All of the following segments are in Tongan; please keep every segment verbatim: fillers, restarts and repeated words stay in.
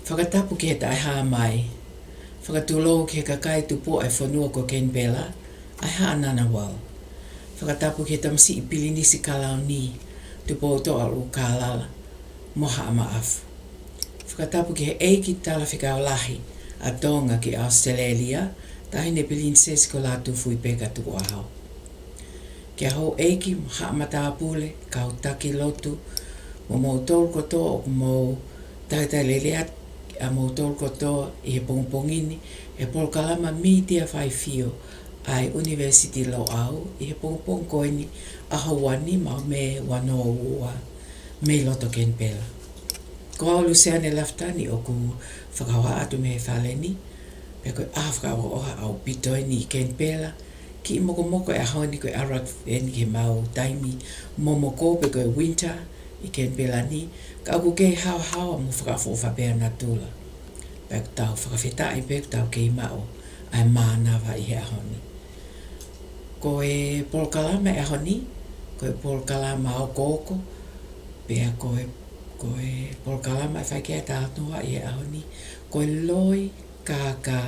Fakatapu ki he Taʻehāmai. Fakatulou ki he kakai tupuʻa e fonua ko Kenipela, ʻa e Haʻa Ngunnawal. Fakatapu ki he tamasiʻi pilinisi Kalauni, Tupoutoʻa ʻUlukālala mo Haʻa Maʻafu. Fakatapu ki he ʻEiki Talafekau Lahi ʻa Tonga ki ʻAositelēlia, Taʻahine Pilinisesi ko Lātūfuipeka Tukuʻaho. Ki he houʻeiki mo haʻa matāpule, kau taki lotu, mo moutolu kotoa ʻoku mou talitali lelei atu ʻa moutolu kotoa ʻi he pongipongi ni, he polokalama mītia faifio ʻa e ʻUnivēsiti Loʻau ʻi he pongipongi ko eni, ʻaho ua nima ʻo Mē ua noa ua, mei loto Kenipela. Ko au Luseane Lafitani ʻoku fakahoha atu mei he fale ni, pea ko e ʻaho fakaʻofoʻofa ʻaupito eni ʻi Kenipela, kiʻi mokomoko e ʻaho ni ko e ʻalu atu eni ki heʻemau taimi momoko pe ko e winter ʻi Kenipela ni, ka ʻoku kei haohaoa mo fakaʻofoʻofa pē ʻa natula. Pea ʻoku tau fakafetaʻi pē ʻoku tau kei maʻu ʻa e mānava ʻi he ʻaho ni. Ko e polokalama e ʻaho ni, ko e polokalama okooko, pea ko e, ko e polokalama ʻe fai ki ai e talanoa ʻi he ʻaho ni, ko e loi, kākā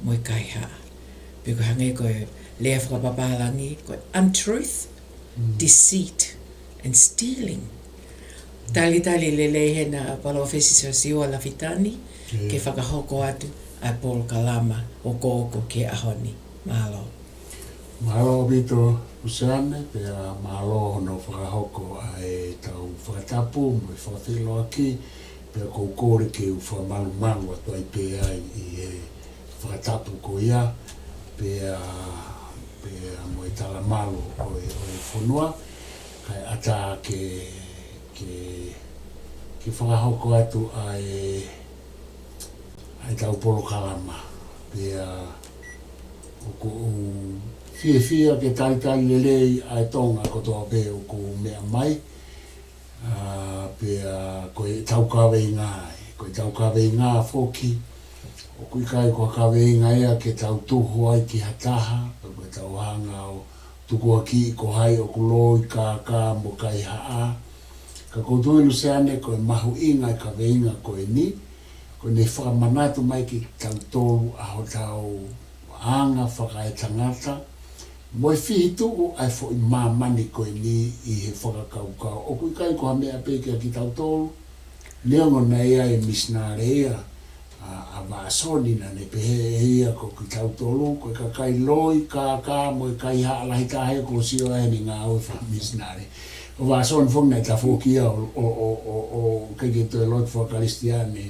mo e kaihaʻa. Pe ko e hangē ko e lea fakapapālangi, ko e untruth, Mm. deceit, and stealing. Talitali lelei hena Palōfesa Siosiua Lafitani, Yeah. ke fakahoko atu ʻa e polokalama okooko ki he ʻaho ni. Mālō. Mālō ʻaupito Luseane, pea mālō hono fakahoko ʻa e tau fakatapu mo e fakafeʻiloaki, pea ʻoku ou kole ke u fakamalumalu atu ai pē ai ʻi he fakatapu ko ia, pea, pea mo e talamalu ʻo e, ʻo e fonua, kae ʻatā ke, ke, ke fakahoko atu ʻa e, ʻa e tau polokalama. Pea ʻoku ou fiefia ke talitali lelei ʻa e Tonga kotoa pē ʻoku meʻa mai, ʻa, pea ko e tau kaveinga ē, ko e tau kaveinga foki, ʻoku ʻikai ko ha kaveinga ia ke tau tuhu ai ki ha taha, pe ko e tau hanga ʻo tukuakiʻi ko hai ʻoku loi, kākā mo kaihaʻa. Ka ʻoku ou tui Luseane ko e mahuʻinga e kaveinga ko eni, ko ʻene fakamanatu mai kiate kitautolu ʻa hotau anga fakaetangata, mo e fihituʻu ʻa e foʻi māmani ko eni ʻi he fakakaukau. ʻOku ʻikai ko ha meʻa pē kiate kitautolu, neongo naʻe ʻi ai e misinale ia, ʻa, ʻa Vāsoni naʻa ne pehē ʻe ia ko kitautolu, ko e kakai loi, kākā mo e kaihaʻa lahi taha ia kuo sio ai ʻene ngāue fakamisinale. Ko Vāsoni foki naʻe tafoki ia ʻo, ʻo, ʻo, ʻo, ʻo, ʻikai ke toe lotu fakakalisitiane.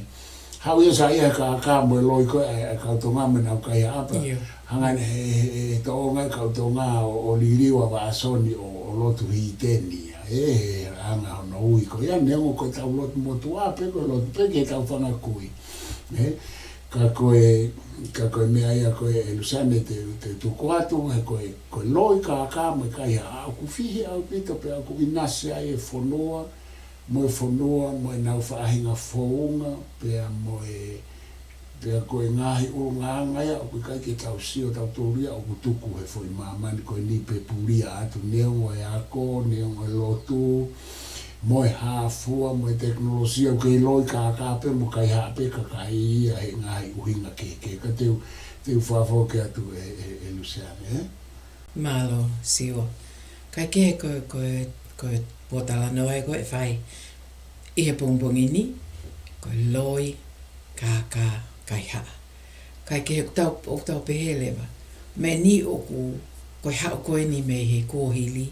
Haʻu ia ʻo saiʻia he kākā mo e loi ko ē ʻa e, ʻa e kau Tonga mo ʻenau kaihaʻa pea Io. hanga ʻe he, he, he, he tōʻonga e kau Tonga ʻo, ʻo liliu ʻa Vāsoni ʻo, ʻo lotu hiteni ia. ʻE, he anga hono ui ko ia, neongo ko e tau lotu motuʻa pē, ko e lotu pē ki he tau fanga kui. ʻE, ka ko e, ka ko e meʻa ia ko ē, ʻe Luseane, te, te u tuku atu, he ko e, ko e loi, kākā mo e kaihaʻa ʻoku fihi ʻaupito pea ʻoku ʻinasi ai e fonua, mo e fonua, mo ʻenau faʻahinga founga, pea mo e, pea ko e ngaahi ʻulungaanga ia ʻoku ʻikai ke tau sio tautolu ia ʻoku tuku he foʻi māmani ko eni pe pulia atu, neongo e ako, neongo e lotu, mo e hā fua, mo e tekinolosia, ʻoku kei loi, kākā pē mo kaihaʻa pē kakai ia he ngaahi ʻuhinga kehekehe. Ka te u, te u fakafoki atu ʻe, ʻe, ʻe Luseane, ē? Mālō, Siua. Kae kehe ko, ko, ko e pōtalanoa ē ko ē ʻe fai ʻi he pongipongi ni, ko e loi, kākā, kaihaʻa. Kae kehe ʻoku tau, ʻoku tau pehē leva, meʻa ni ʻoku, ko e haʻu ko eni mei he kuohili,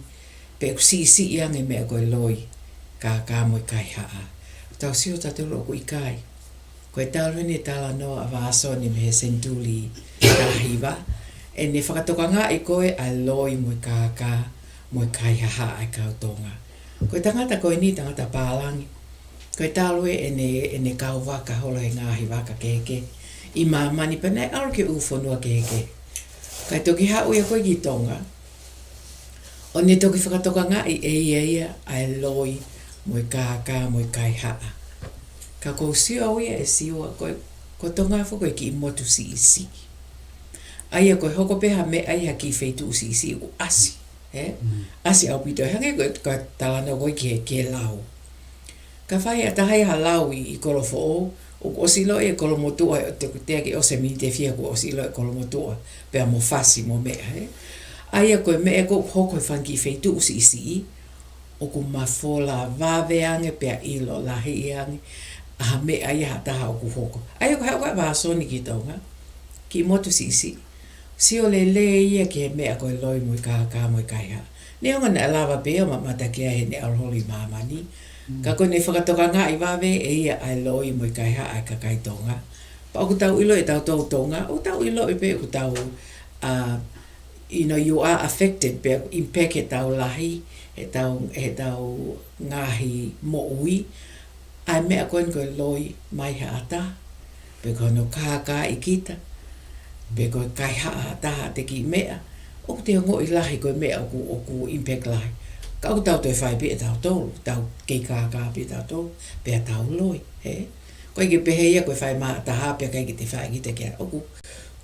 pea ʻoku siʻisiʻi ange meʻa ko e loi, kākā mo e kaihaʻa. Tau sio tautolu ʻoku ʻikai. Ko e talu eni e talanoa ʻa Vāsoni mei he senituli taha hiva, ʻene fakatokangaʻi ko ē ʻa e loi mo e kākā mo e kaihaʻa ʻa e kau Tonga. Ko e tangata ko eni, tangata pālangi. Ko e talu ē ʻene, ʻene kau vaka holo he ngaahi vaka kehekehe ʻi māmani pea naʻe ʻalu ki he ʻū fonua kehekehe. Kae toki haʻu ia ko ē ki Tonga, ʻo ne toki fakatokangaʻi ʻe ia ia ʻa e loi mo e kākā mo e kaihaʻa. Ka ʻoku ou sio au ia ʻe Siua ko e, ko Tonga foki ko e kiʻi motu siʻisiʻi. ʻA ia ko e hoko pē ha meʻa ʻi ha kiʻi feituʻu siʻisiʻi ʻoku ʻasi, ē? Mm. ʻAsi ʻaupito, hangē ko e, ko e talanoa ko ē ki he, ki he lau. Ka fai ʻe ha taha ia ha lau ʻi, ʻi Kolofoʻou, ʻOku ʻosi ʻilo e kolomotuʻa, ʻo te kutea ki ʻosi e miniti ʻe fiha kuo ʻosi ʻilo e kolomotuʻa, pea mo fasi mo meʻa, ē. ʻA ia ko e meʻa ko ē ʻoku hoko he fanga kiʻi feituʻu siʻisiʻi, ʻoku mafola vave ange pea ʻilo lahi ange ʻa ha meʻa ia ha taha ʻoku hoko. ʻA ia ko e haʻu ko ē ʻa Vāsoni ki Tonga, kiʻi motu siʻisiʻi. Sio lelei ia ki he meʻa ko e loi mo e kākā mo e kaihaʻa. Neongo naʻe lava pē ʻo mamata ki ai heʻene ʻalu holo ʻi māmani. Mm. Ka ko ʻene fakatokangaʻi vave ʻe ia ʻa e loi mo e kaihaʻa ʻa e kakai Tonga. Pea ʻoku tau ʻilo ʻe tautolu Tonga, ʻoku tau ʻilo pē ʻoku tau, uh, you know, you are affected, pea impact heʻetau lahi, heʻetau, heʻetau ngaahi moʻui, ʻa e meʻa ko eni ko e loi mai ha ʻata, pe ko hono kākaaʻi kita, pe ko e kaihaʻa ha taha ha kiʻi meʻa, ʻoku te ongoʻi lahi ko e meʻa ʻoku, ʻoku impact lahi. Ka ʻoku tau toe fai pē ʻe tautolu, tau kei kākā pē ʻe tautolu, pea tau loi, ē? ʻOku ʻikai ke pehē ia ko e fai maʻa ha taha, pea ʻikai ke te fai kita ki ai. ʻOku,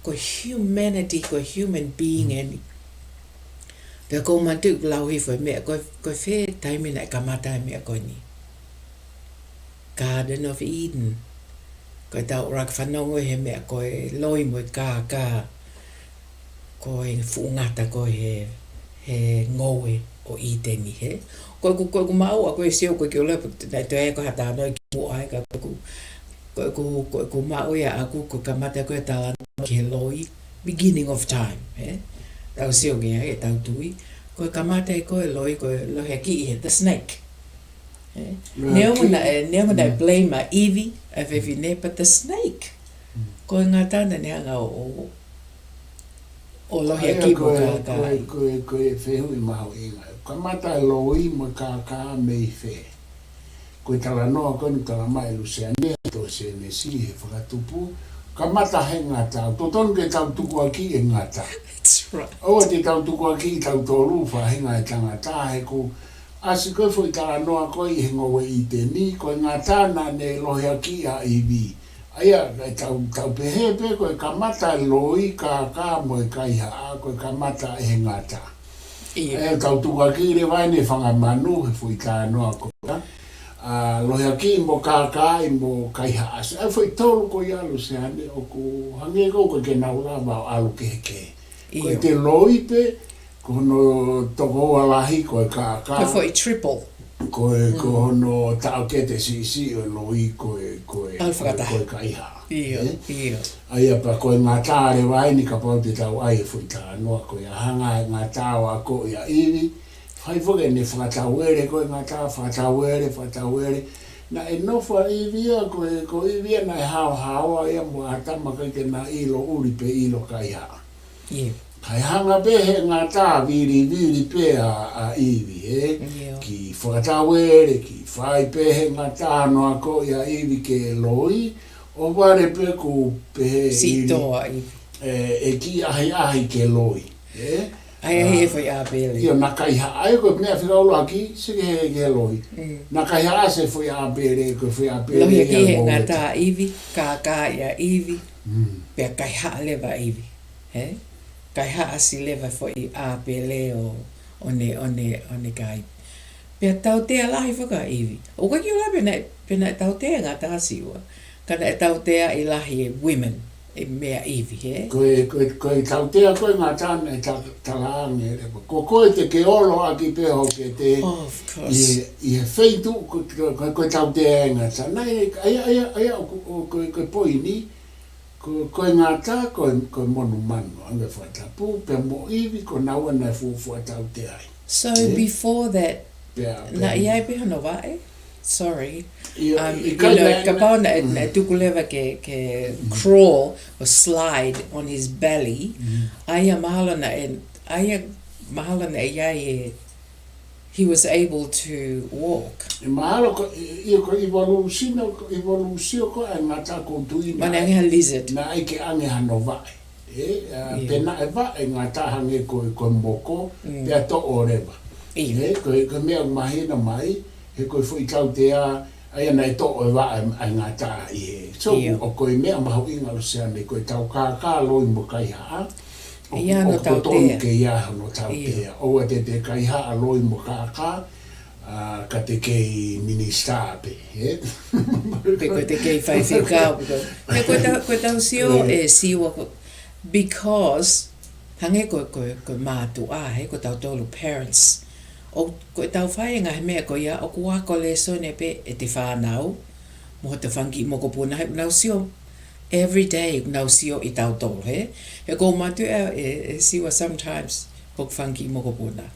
ko e humanity, ko e human being eni. Pea ʻoku ou manatuʻi ʻeku lau hifo e meʻa, ko e, ko e fē taimi naʻe kamata e meʻa ko eni? Garden of Eden. Ko ʻetau ʻuluaki fanongo he meʻa ko e loi mo e kākā. Ko e fuʻu ngata ko ē he, he ngoue ʻo ʻĪteni, hē? Ko ʻeku, ko ʻeku maʻu ʻa ko e sio ko ē ki ʻoleva, naʻe toe ʻai ko ha talanoa ki muʻa ai, ka ko ʻeku, ko ʻeku, ko ʻeku maʻu ia ʻaʻaku, ko e kamata ko ē talanoa ki he loi, beginning of time, hē? Tau sio ki ai, ʻetau tui. Ko e kamata ē ko e loi, ko e lohiakiʻi he, the snake. Ē? Lohiakiʻi. Neongo naʻe, neongo naʻe blame ʻa ʻIvi, ʻa e fefine, but the snake. Mm. Ko e ngata naʻa ne hanga ʻo, ʻo, ʻo lohiakiʻi mo kākaaʻi. Ko e, ko e, ko e fehuʻi mahuʻinga. Kamata e loi mo e kākā mei fē? Ko e talanoa ko eni talamai ʻe Luseane, tohi Sēnesi he fakatupu. Kamata he ngata, ʻoku totonu ke tau tukuakiʻi e ngata. That's right. ʻOua te tau tukuakiʻi tautolu, faʻahinga ʻo e tangata, he ʻoku ʻasi ko ē foʻi talanoa ko ē ʻi he ngoue ʻĪteni, ko e ngata naʻa ne lohiakiʻi ʻa ʻIvi. ʻA ia, ʻe tau, tau pehē pē, ko e kamata e loi, kākā mo e kaihaʻa, ko e kamata ʻe he ngata. ʻIo. ʻE tau tukuakiʻi leva eni e fanga manu he foʻi talanoa ko ia. ʻA, lohiakiʻi mo kākaaʻi mo kaihaʻa. ʻA e foʻi tolu ko ia Luseane ʻoku hangē ko ē ʻoku ʻikai ke nau lava ʻo ʻalu kehekehe. Ko ʻIo. ʻete loi pē, ko hono tokoua lahi ko e kākā. Ko e foʻi triple. Ko e, ko Mm. hono taʻokete siʻisiʻi ʻo e loi ko e, ko e, ʻAlu fakataha. ko e kaihaʻa. ʻIo, Ē? ʻio. ʻA ia pea ko e ngata leva eni kapau te tau ʻai e foʻi talanoa ko ia, hanga ʻe he ngata ʻo akoʻi ʻa ʻIvi, fai foki ʻene fakatauele, ko e ngata fakatauele, fakatauele. Naʻe nofo ʻa ʻIvi ia, ko e, ko ʻIvi ia naʻe haohaoa ia mo ʻĀtama, ʻikai ke na ʻilo ʻuli pe ʻilo kaihaʻa. ʻIo. Kae hanga pē ʻe he ngata ʻo vilivili pē ʻa, ʻa ʻIvi, ē? ʻIo. Kiʻi fakatauele, kiʻi fai pē ʻe he ngata hono akoʻi ʻa ʻIvi ke loi, ʻohovale pē kuo pehē ʻe ʻIvi, Sitoa ʻIvi. ʻE, ʻe kiʻi ʻahiʻahi ke loi, ē? ʻAhiʻahi ʻa e foʻi ʻāpele. ʻIo, na kaihaʻa, ʻa ia ko e meʻa fika ʻuluaki, sio ki he, ki he loi. Mm. Na kaihaʻa ʻa e foʻi ʻāpele, ko e foʻi ʻāpele Lohiakiʻi ia he ngoue. ngata ʻa ʻIvi, kākaaʻi ʻa ʻIvi, Mm. pea kaihaʻa leva ʻa ʻIvi, hē? Kaihaʻasi leva foʻi ʻāpele ʻo, ʻo ne, ʻo ne, ʻo ne kai. Pea tautea lahi foki ʻa ʻIvi. ʻOku ʻikai ke u ʻilo pe naʻe, pe naʻe tautea e ngata Siua. Ka naʻe tauteaʻi lahi e women, e meʻa ʻIvi, hē? Ko e, ko e, ko e tautea ko ē ngata naʻe ta-, talaange leva. Ko koe te ke ʻolo ʻaki pē ho kete Of course. ʻi he, ʻi he feituʻu ko, ko, ko, ko e tautea e ngata. Naʻe, ʻa ia, ʻa ia, ʻa ia, ʻo, ʻo, ko e, ko e poini, Ko, ko e ngata, ko e, ko e monumanu, ʻa e fakatapu, pea mo ʻIvi, ko naua naʻe fuofua tautea ai. So Ē? before that, Pea, pea. naʻe ʻi ai pē hono vaʻe? Sorry. ʻIo, Um, ʻi you kai know, naʻe, kapau naʻe, Mm. naʻe tuku leva ke, ke Mm. crawl or slide on his belly, Mm. ʻa ia mahalo naʻe, ʻa ia mahalo naʻe ʻi ai e He was able to walk. ʻE mahalo ko, ʻi, ʻi, ko e evolution, ko e evolution ko ē ʻa e ngata ko tui Mane naʻe, ange ha lizard. naʻe ʻikai ke ʻange hano vaʻe. Ē, ʻa, ʻIo. pea naʻe vaʻe ngata hangē ko, ko e moko, Mm. pea toʻo leva. ʻIo. Ē, ko, ko e meʻa mahino mai, he ko e foʻi tautea, ʻa ia naʻe toʻo e vaʻe ʻa e ngata ʻi he. So, ʻIo. ʻoku ko e meʻa mahuʻinga Luseane, ko ʻetau kākā, loi mo kaihaʻa. ʻIa ʻOku, hono ʻoku totonu tautea. ke ʻi ai hono tautea. ʻIo. ʻOua te te kaihaʻa, loi mo kākā, ʻA, ka te kei minisitā pē, ē? Pe ko te kei faifekau, pe ko. He ko e tau, ko e tau sio, ē, ē, Siua ko, because, hangē ko, ko, ko e mātuʻa, he ko tautolu parents. ʻO, ko e tau fai e ngaahi meʻa ko ia, ʻoku ako lēsoni pē ʻete fānau, mo hoto fanga kiʻi mokopuna, he ʻoku nau sio every day, ʻoku nau sio ʻi tautolu, he? He ʻoku ou mātuʻa ē, ē, Siua, sometimes, hoku fanga kiʻi mokopuna.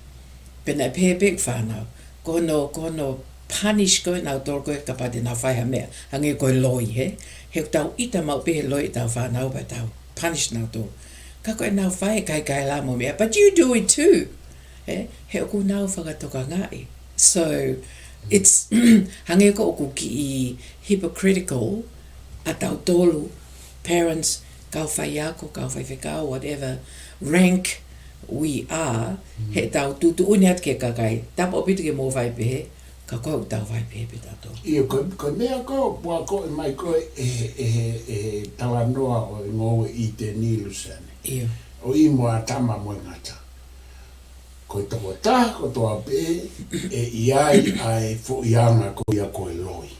Pea naʻe pehē pē ʻeku fānau. Ko hono, ko hono punish ko ē nautolu ko ē kapau te nau fai ha meʻa. Hangē ko e loi, he? He ʻoku tau ʻita maʻu pē he loi ʻetau fānau pea tau punish nautolu. Ka ko ʻenau fai e kaikaila mo e meʻa, but you do it too. He? He ʻoku nau fakatokangaʻi. So, it's, hangē ko ʻoku kiʻi hypocritical ʻa tautolu, parents, kau faiako, kau faifekau, whatever rank we are, he tau tuʻutuʻuni atu ki he kakai. Tapu ʻaupito ke mou fai pehē, ka ko ʻetau fai pehē pē tautolu. ʻIo, ko, ko e meʻa ko ē, ʻoku akoʻi mai ko ē ʻe he, ʻe he, ʻe he talanoa ʻo e ngoue ʻi he Nīlu Sane. ʻIo. ʻO ʻi mo ʻĀtama mo e ngata. Ko e tokotaha kotoa pē ʻe ʻi ai ʻa e foʻi anga ko ia ko e loi.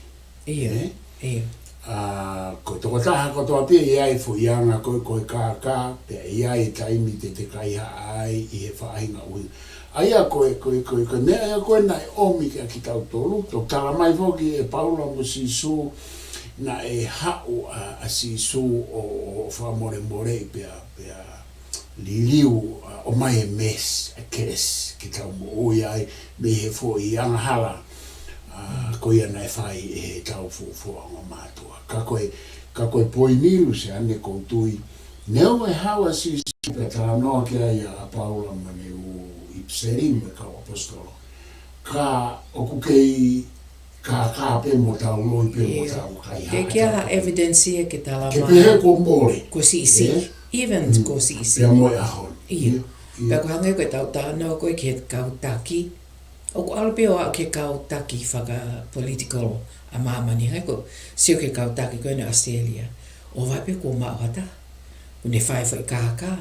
ʻIo, ē? ʻIo. ʻA, ko e tokotaha kotoa pē ʻe ʻi ai e foʻi anga ko ē ko e kākā, pea ʻe ʻi ai e taimi te te kaihaʻa ai ʻi he faʻahinga ʻuhinga. ʻA ia ko e, ko e, ko e, ko e meʻa ia ko ē naʻe ʻomi kia kitautolu, toki tala mai foki ʻe Paula mo Sīsū, naʻe haʻu ʻa, ʻa Sīsū ʻo, ʻo fakamolemoleʻi pea, pea liliu, ʻa, ʻomai e mess, e curse, ke tau moʻui ai, mei he foʻi angahala, ʻa, ko ia naʻe fai ʻe he tau fuofua ongo mātuʻa. Ka ko e, ka ko e poini, Luseane, ʻoku ou tui, neongo e haʻu ʻa Sīsū pea talanoa ki ai ʻa Paula mo ʻene ʻū ʻipiseli mo e kau ʻaposetolo. Ka ʻoku kei kākā pē mo tau loi pē mo tau kaihaʻa. Ke kia ha evidence ia ke tala mai. Ke pehē kuo mole. Kuo siʻisiʻi. Ē? Even kuo siʻisiʻi. Pea mo e ʻaho ni. ʻIo. ʻIo. Pea ko e hangē ko e tau talanoa ko ē ki he kau taki. ʻOku ʻalu pē ʻo aʻu ki he kau taki fakapolitikolo ʻa māmani. Hangē ko e sio ki he kau taki ko eni ʻAositelēlia. ʻOku ʻi ai pē kuo maʻu ha taha. ʻOku ne fai e foʻi kākā.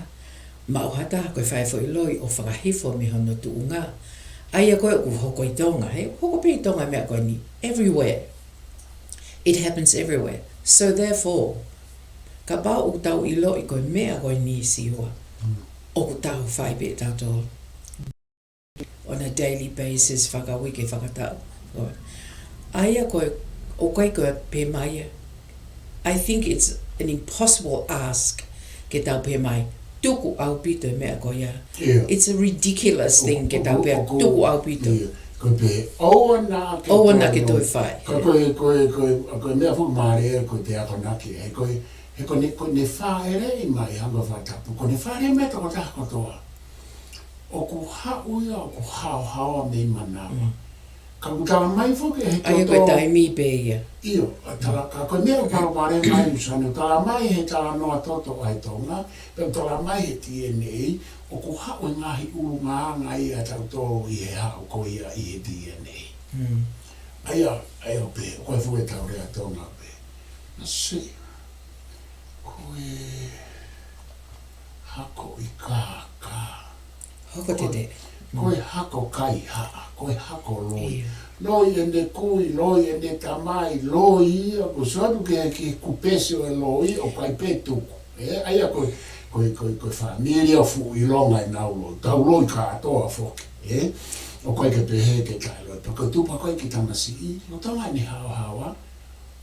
Maʻu ha taha ko e fai e foʻi loi ʻo fakahifo mei hono tuʻunga. ʻA ia ko ē ʻoku hoko ʻi Tonga, he? Hoko pē ʻi Tonga e meʻa ko eni. Everywhere. It happens everywhere. So therefore, kapau ʻoku tau ʻiloʻi ko e meʻa ko eni, Siua, ʻoku tau fai pē tautolu on a daily basis, fakauike, fakataʻu. ʻA ia ko e, ʻoku ʻikai ko e pē mai ia. I think it's an impossible ask ke tau pehē mai, tuku ʻaupito e meʻa ko ia. ʻIo. It's a ridiculous thing ke tau pehē, tuku ʻaupito. ʻIo. Ko e pehē, ʻoua naʻa ke toe fai. Ka ko e, ko e, ko e, ko e meʻa foki mālie ko e te akonaki, he ko e, he ko ʻene, ko ʻene fāʻeleʻi mai, hangē ko e fakatapu, ko ʻene fāʻeleʻi mai tokotaha kotoa. ʻOku haʻu ia, ʻoku haohaoa mei manava. Mm. Ka ʻoku tala mai foki ʻe he toto. ʻA ia ko e taimi pē ia. ʻIo, ʻa tala, ka ko e meʻa ʻoku palopalema mai, Luseane, ʻoku tala mai he talanoa toto ʻa e Tonga, pea ʻoku tala mai he D N A, ʻoku haʻu e ngaahi ʻulungaanga ia ʻa tautolu ʻi he haʻu ko ia ʻi he D N A. Mm. ʻA ia, ʻa ia ʻoku pehē, ko e fuʻu tau lea Tonga pē. Naʻa se, ko e hako ʻi kākā. Hako tete. Ko e, ko e hako kaihaʻa, ko e hako loi. ʻIo. Loi ʻene kui, loi ʻene tamai, loi ia, ko e sio atu ki he, ki he kupesi ʻo e loi, ʻoku ʻikai pē tuku. Ē, ʻa ia ko e, ko e, ko e, ko e fāmili ʻoku fuʻu ʻilonga ʻenau loi, tau loi kātoa foki, ē? ʻOku ʻikai ke pehē ke taʻeloi, pea ko e tupu ko ē ki he tamasiʻi, lolotonga ʻene haohaoa,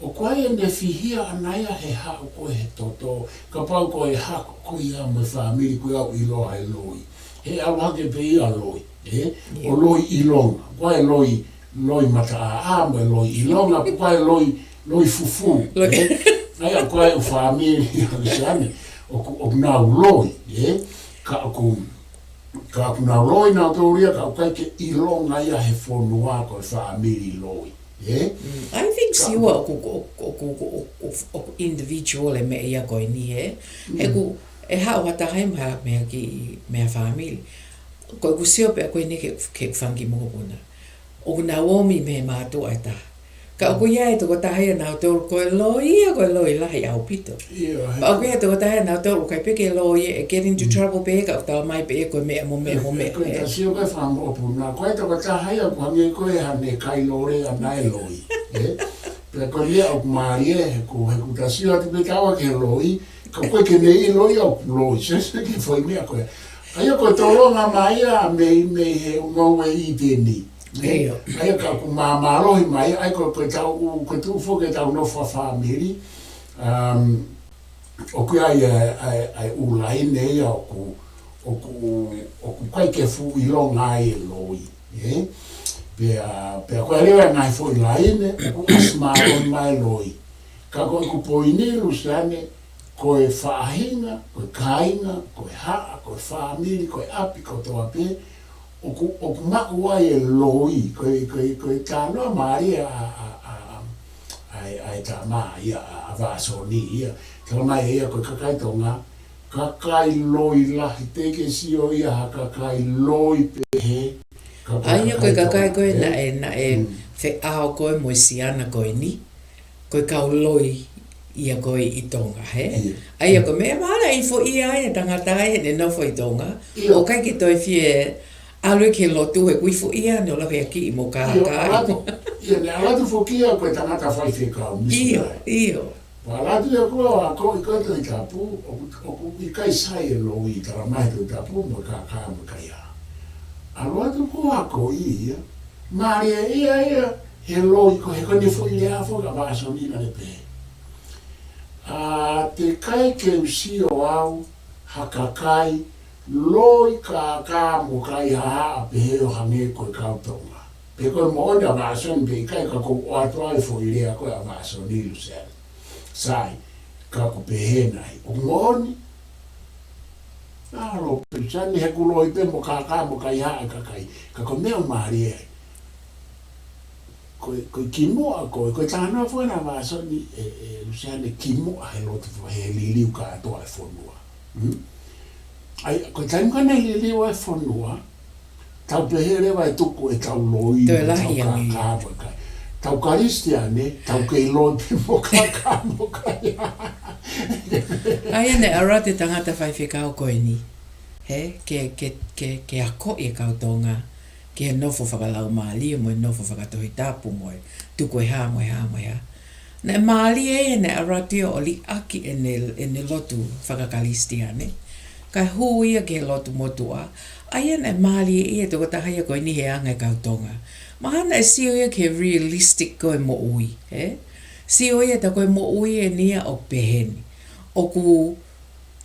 ʻoku ʻi ai ʻene fihia ʻana ia he haʻu ko ē he toto, kapau ko e hako ko ia mo e fāmili ko ia ʻoku ʻiloa he loi. He ʻalu hake pē ia loi, ē? ʻIo. ʻO loi ʻilonga, ko e loi, loi mataʻāʻā mo e loi ʻilonga, ko e loi, loi fufū, ē? ʻA ia ko e ʻū fāmili ia, Luseane, ʻoku, ʻoku nau loi, ē? Ka ʻoku, ka ʻoku nau loi nautolu ia, ka ʻoku ʻikai ke ʻilonga ia he fonua ko e fāmili loi. Ē? Mm, I think, Siua, ʻoku, ʻoku, ʻoku individual e meʻa ia ko eni, ē? Mm. He ʻoku, ʻe haʻu ha taha ia mei ha, mei ha kiʻi, mei ha fāmili. Ko ʻeku sio pē ko eni ki he, ki he fanga kiʻi mokopuna. ʻOku nau ō mai mei he mātuʻa ʻe taha. Ka ʻoku ʻi ai e tokotaha ia ʻanautolu ko e loi ia, ko e loi lahi ʻaupito. ʻIo, he Ka ʻoku ʻi ai e tokotaha ia ʻanautolu ʻoku ʻikai pē ke loi ia, ʻe get into trouble pē, ka ʻoku talamai pē ia ko e meʻa mo meʻa mo meʻa. Ko e tasi ʻoku fakamoʻopu na, ko e tokotaha ia ʻoku hangē ko e hane kai lole ʻa naʻe loi. Ē? Pea ko e meʻa ʻoku mālie, he ko, he ʻoku tasi atu pē taua ke loi, ka ko e ke mei loi ʻoku loi, se se ke fai meʻa ko e. ʻA ia ko e tolonga mai ia, mei, mei he ʻunoue ʻi teni. ʻIo. ʻA ia ka ʻoku māmālohi mai, ʻa ia ko, ko e tau, ko e tuʻu foki e tau nofo fakafāmili, um, ʻoku ʻi ai e, ʻa e, ʻa e ʻū laine ia ʻoku, ʻoku, ʻoku ʻikai ke fuʻu ʻilonga ai e loi, ē? Pea, pea ko e lea ngaahi foʻi laine, ʻoku ʻasi mālohi mai loi. Ka ko ʻeku poini Luseane, ko e faʻahinga, ko e kāinga, ko e haʻa, ko e fāmili, ko e ʻapi kotoa pē, ʻoku, ʻoku maʻu ai e loi, ko e, ko e, ko e talanoa mālie ʻa, ʻa, ʻa, ʻa, ʻa e, ʻa e tama ia, ʻa, ʻa Vāsoni ia. Talamai ia ko e kakai Tonga, kakai loi lahi, teʻeki ke sio ia ha kakai loi pehē. Ka ko e ʻA ia ko e kakai kakai Tonga, ko ē ē? naʻe, naʻe Mm. feʻao ko ē mo e siana ko eni. Ko e kau loi ia ko ē ʻi Tonga, hē? ʻIo. ʻA ia ko e meʻa mahalo ʻe ʻi foʻi ia e tangata ʻi heʻene nofo ʻi Tonga. ʻIo. ʻOku ʻikai ke toe fie ʻalu ki he lotu he ʻoku ʻi foʻi ia ʻene ʻalu he kiʻi mo ʻIo, kākā. ʻAlu atu, ʻio, naʻe ʻalu atu foki ia ko e tangata faifekau, ʻio, Misilae. ʻIo. Pea ʻalu atu ia ko ē ʻo akoʻi ko ē Tohi Tapu, ʻoku, ʻoku ʻikai sai e loi, talamai Tohi Tapu mo e kākā mo e kaihaʻa. ʻAlu atu ko ē ʻo akoʻi ia, mālie ia ia, he loi ko, he ko ʻene foʻi lea foki ʻa Vāsoni naʻe pehē. ʻA, teʻeki ai ke u sio au ha kakai loi, kākā mo kaihaʻa pehē ʻo hangē ko e kau Tonga. Pe ko e moʻoni ʻa Vāsoni pe ʻikai, ka ʻoku ou ʻoatu ai e foʻi lea ko ē ʻa Vāsoni, Luseane. Sai, ka ʻoku pehē nai. ʻOku moʻoni? ʻAlo, pe sani he ʻoku loi pē mo kākā mo kaihaʻa e kakai. Ka ko e meʻa ʻoku mālie ai. Ko e, ko e kimuʻa, ko e, ko e talanoa foki ʻena Vāsoni, ē, ē, Luseane, kimuʻa he lotu fo-, he liliu kātoa e fonua. Hmm? ʻA ia, ko e taimi ko ē naʻe liliu ai e fonua, tau pehē leva ʻe tuku ʻetau loi, Toe lahi tau ange. kākā mo e kai. Tau Kalisitiane, tau kei loi pē mo kākā mo kaihaʻa. ʻA ia naʻe ʻalu atu e tangata faifekau ko eni. Hē, ke, ke, ke, ke akoʻi e kau Tonga ki he nofo fakalaumālie mo e nofo fakatohitapu mo e tuku e hā mo e hā mo e hā. Naʻe mālie ia naʻe ʻalu atu ia ʻo liʻaki ʻene, ʻene lotu fakakalisitiane. Kae hū ia ki he lotu motuʻa. ʻA ia naʻe mālie ia e tokotaha ia ko eni he anga e kau Tonga. Mahalo naʻe sio ia ki he realistic ko e moʻui, hē? Sio ia ta ko e moʻui eni ia ʻoku pehē ni. ʻOku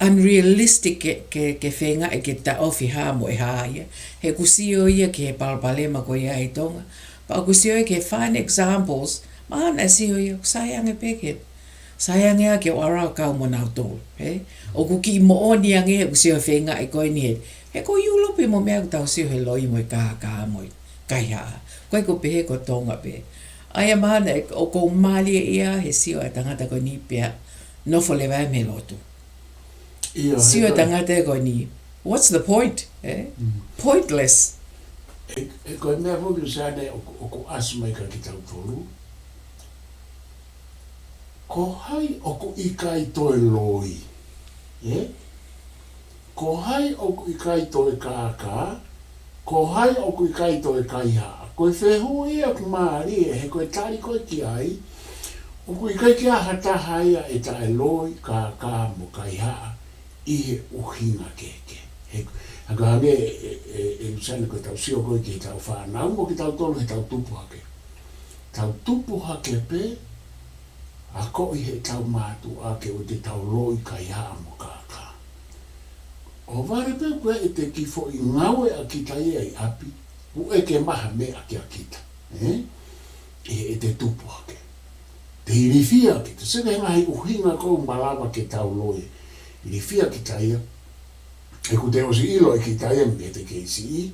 unrealistic ke, ke, ke feingaʻi ke taʻofi hā mo e hā ia. He ʻoku sio ia ki he palopalema ko ia ʻi Tonga. Pea ʻoku sio ia ki he fine examples, mahalo naʻe sio ia, ʻoku sai ange pē ke, sai ange ia ke ʻalu ʻo kau mo nautolu, hē? ʻOku kiʻi moʻoni ange he ʻoku sio he feingaʻi ko eni he, he ko Europe mo e meʻa ʻoku tau sio he loi mo e kākā mo e kaihaʻa. ʻOku ʻikai ko e pehē ko Tonga pē. ʻA ia mahalo naʻe, ʻoku mālie ia he sio ʻa e tangata ko eni pea nofo leva ia mei he lotu. ʻIo, Sio he ko e tangata ko eni. What's the point? Eh? Mm. Pointless. He, he ko e meʻa foki Luseane ʻoku, ʻoku ʻasi mai kia kitautolu. Ko hai ʻoku ʻikai toe loi? Eh? Ko hai ʻoku ʻikai toe kākā? Ko hai ʻoku ʻikai toe kaihaʻa? Ko e fehuʻi ia ʻoku mālie, he ko e tali ko ē ki ai, ʻoku ʻikai ke ʻi ai ha taha ia ʻe taʻeloi, kākā mo kaihaʻa ʻi he ʻuhinga kehekehe. He, he ko e hangē ē, ē, ē, ē, Luseane, ko ʻetau sio ko ē ki heʻetau fānau mo kitautolu heʻetau tupu hake. Tau tupu hake pē, akoʻi heʻetau mātuʻa ke ʻoua te tau loi, kaihaʻa mo kākā. ʻO vale pē ko ē ʻete kiʻi foʻi ngāue ʻa kita ia ʻi ʻapi, ʻoku ʻeke mai ha meʻa kia kita, eh? ʻI heʻete tupu hake. Te ilifia kita, sio ki he ngaahi ʻuhinga ʻoku malava ke tau loi. Ilifia kita ia, he ʻoku te ʻosi ʻilo ʻe kita ia mei heʻete kei siʻi,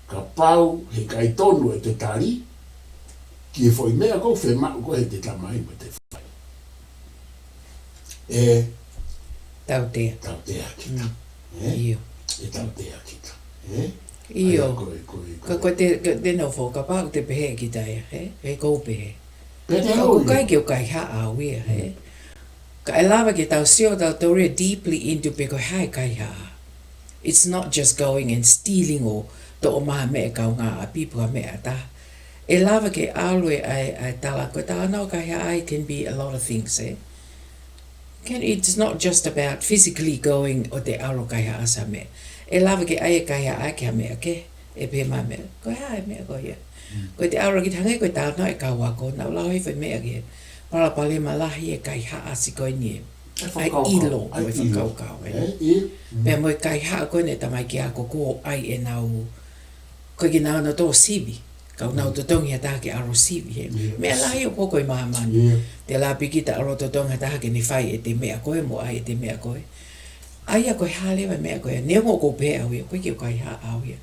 kapau heʻikai tonu ʻete tali ki he foʻi meʻa ʻoku fiemaʻu ko ē heʻete tamai mo ʻete faʻē. ʻE tautea. Tautea kita. Mm. Eh? ʻIo. ʻE tautea kita. Eh? ʻIo. ʻA ia ko e, ko e, ko Ka e ko e te, ko e te nofo, kapau te pehē kita ia, eh? ʻE kou pehē. Pea te Ka ʻoku ʻikai ke u kaihaʻa au ia, he? Ka ʻe lava ke tau sio tautolu ia deeply into pe ko e hā e kaihaʻa. It's not just going and stealing ʻo toʻo mai ha meʻa ʻa e kaungāʻapi pe ko ha meʻa ʻa taha. ʻE lava ke ʻalu e ʻai, ʻai tala, ko e talanoa kaihaʻa, it can be a lot of things, eh? Can, it's not just about physically going ʻo te ʻalu ʻo kaihaʻasi ha meʻa. ʻE lava ke ʻai e kaihaʻa ki ha meʻa kehe, ʻe pehē mai ha meʻa, ko e hā e meʻa ko ia. Ko e te ʻalu ki te hangē ko e talanoa e kau ako, naʻa ku lau hifo e meʻa ki he palopalema lahi e kaihaʻasi ko eni e ʻai ʻilo mo e fakakaukau, eh? Pea mo e kaihaʻa ko eni e tamaiki ako kuo ʻai ʻenau, ko e ke nau na tō sivi, kau nau totongi ha taha ke ʻalu ʻo sivi, he? Meʻa lahi ʻoku hoko ʻi māmani. Te lava pē kita ʻalu ʻo totongi ha taha ke ne fai e te meʻa ko ē mo ʻai e te meʻa ko ē. ʻA ia ko e hā leva e meʻa ko ē, neongo ʻoku ou pehē au ia, ʻoku ʻikai ke u kaihaʻa au ia.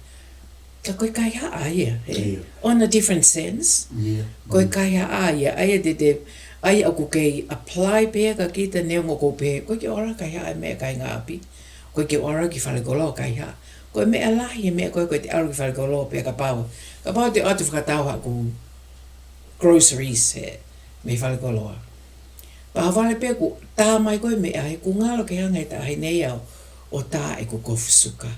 Ka ko e kaihaʻa ia, he? On a different sense. Ko e kaihaʻa ia, ʻa ia te te, ʻa ia ʻoku kei apply pē kia kita neongo ʻoku ou pehē, ʻoku ʻikai ke u ʻalu ʻo kaihaʻa e meʻa ʻa e kaungāʻapi. ʻOku ʻikai ke u ʻalu ki falekoloa ʻo kaihaʻa. Ko e meʻa lahi e meʻa ko ē, ko e te ʻalu ki falekoloa pea kapau, kapau te u ʻatu fakatau haʻaku groceries, he, mei falekoloa. Pea vale pē kuo tā mai ko ē meʻa, he kuo ngalo ke hanga ʻe he taʻahine ia ʻo tā ʻeku kofu suka.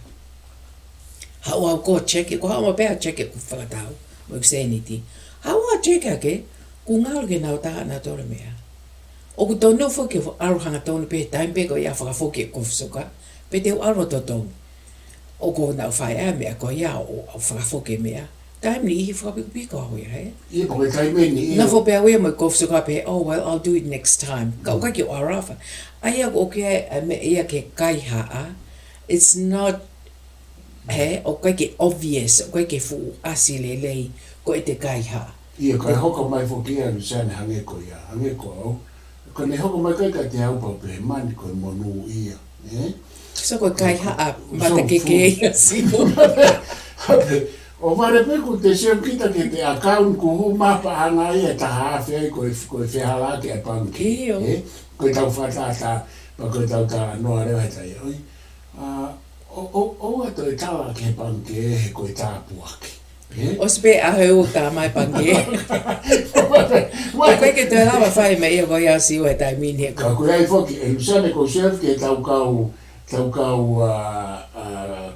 Haʻu au ko ē ʻo check, ko e haʻu mai pē ʻo check ʻeku fakatau mo ʻeku sēniti. Haʻu au ʻo check hake, kuo ngalo ke nau tā ʻenautolu e meʻa. ʻOku tonu foki ke ʻalu hangatonu pē he taimi pē ko ia ʻo fakafoki e kofu suka, pea te u ʻalu ʻo totongi. ʻOku ou nau fai ʻa e meʻa ko ia ʻo, ʻo fakafoki e meʻa. Taimi niʻihi fakapikopiko au ia, he? Ia, ko e taimi niʻihi. Nofo pē au ia mo e kofu suka pea, "Oh, well, I'll do it next time." Ka ʻoku ʻikai ke u ʻalu ʻo fai. ʻA ia ʻoku ʻi ai e meʻa ia ki he kaihaʻa. It's not, he, ʻoku ʻikai ke obvious, ʻoku ʻikai ke fuʻu ʻasi lelei ko e te kaihaʻa. Ia, ka e hoko mai foki ia, Luseane, hangē ko ia, hangē ko au. Ka ne hoko mai ko ē kiate au pea u pehē mai ko e monū ia, eh? So ko e kaihaʻa matakeke ia, Siua. ʻO vale pē kuo te sio kita ki he te account kuo hū mai paʻanga ia ʻe taha afe ai ko e, ko e fehālaaki ʻa e pangikē, eh? Ko e tau fakatātā, pea ko e tau talanoa leva he taimi ʻo ia. ʻA, ʻo, ʻo, ʻoua toe tala ki he pangikē he ko e tāpuaki. Eh? ʻOsi pē ʻaho ʻe ua tā mai pangikē. ʻOku ʻikai ke toe lava fai meʻa ia ko ia, Siua, he taimi ni he ko. Ka ko e ʻai foki, ʻe Luseane, ko e sio ki he tau kau, tau kau, ʻa, ʻa,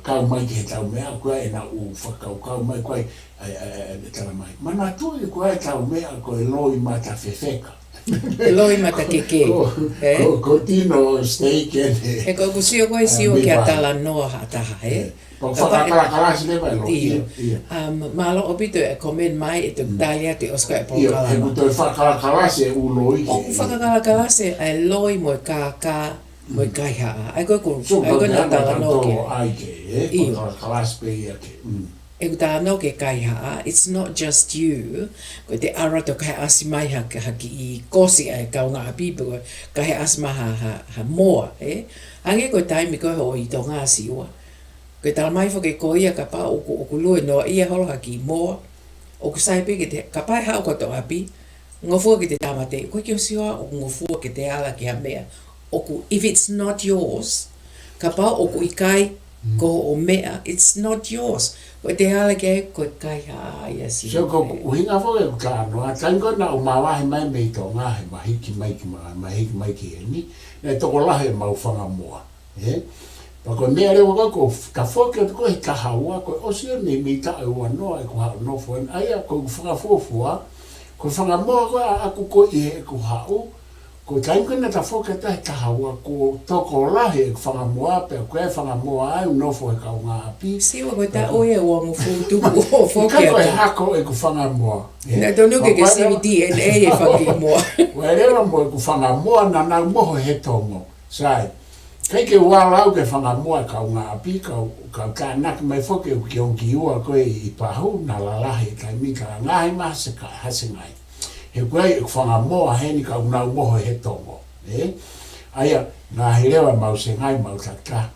kau mai ki he tau meʻa, ko e ʻenau fakakaukau mai, ko e ʻai, ʻai, ʻai, ʻai, tala mai. Manatuʻi ko e tau meʻa ko e loi mata fefeka. Loi matakeke. Ko, eh? Ko, ko e tino steak eni. He ko ʻeku sio ko ē, Siua, ki ha talanoa ha taha, eh? Pea u fakakalakalasi leva e loi. ʻIo. ʻIo. Um, mālō ʻaupito e comment mai, ʻe toki tali atu ʻosi ko ē e polokalama. ʻIo, he ʻoku toe fakakalakalasi e ʻū loi. ʻOku fakakalakalasi e loi mo e kākā mo e kaihaʻa. ʻA ia ko ʻeku, ʻa ia ko ʻeku talanoa ki ai. ʻIo. Fakakalakalasi pē ia ke. ʻEku talanoa ki he kaihaʻa, it's not just you. Ko e te ʻalu atu ʻo kaihaʻasi mai ha, ha kiʻi kosi ʻa e kaungāʻapi pe ko e kaihaʻasi mai ha, ha, ha moa, eh? Hangē ko e taimi ko ē hoʻo ʻi Tonga, Siua. Ko e tala mai foki ko ia kapau ʻoku, ʻoku lue noaʻia holo ha kiʻi moa, ʻoku sai pē ke te, kapau ʻe haʻu kotoa ʻapi, ngofua ke te tāmateʻi, ʻoku ʻikai ke u sio au ʻoku ngofua ke te ala ki ha meʻa ʻoku, if it's not yours, kapau ʻoku ʻikai ko hoʻo meʻa, it's not yours. Ko e te ala ki ai, ko e kaihaʻa ia, Siua. So ko e ʻuhinga foki ʻeku talanoa, taimi ko ē naʻa ku mavahe mai mei Tonga he mahiki mai ki ma-, mahiki mai ki heni, naʻe tokolahi ʻemau fanga moa. Eh? Pea ko e meʻa leva ko ē, ko e f-, tafoki atu ko ē he taha ua, ko e ʻosi eni mei taʻu ua noa ʻeku haʻu ʻo nofo eni. ʻA ia ko ʻeku fakafuofua, ko e fanga moa ko ē ʻaʻaku ko ē ʻi heʻeku haʻu, ko e taimi ko ē naʻe tafoki atu he taha ua, kuo tokolahi ʻeku fanga moa, pea ko e fanga moa ʻoku nofo he kaungāʻapi. Siua, ko e taʻu ia ʻe uangofulu tuku ʻo foki atu. Ka ko e hako ʻeku fanga moa. Eh? Naʻe tonu ke ke sivi D N A e fanga moa. Ua leva mo ʻeku fanga moa naʻa nau moho he tongo. Sai. ʻIkai ke u ala au ki he fanga moa e kaungāʻapi, kau, kau tānaki mai foki ʻeku kiongokiua ko ē ʻi Pahu, naʻa lalahi e taimi, ka ngaahi maha se ka, ha se ngai. He ko e ʻeku fanga moa heni ka ʻoku nau moho he tongo. Eh? ʻA ia, ngaahi leva mau se ngai mau takitaha.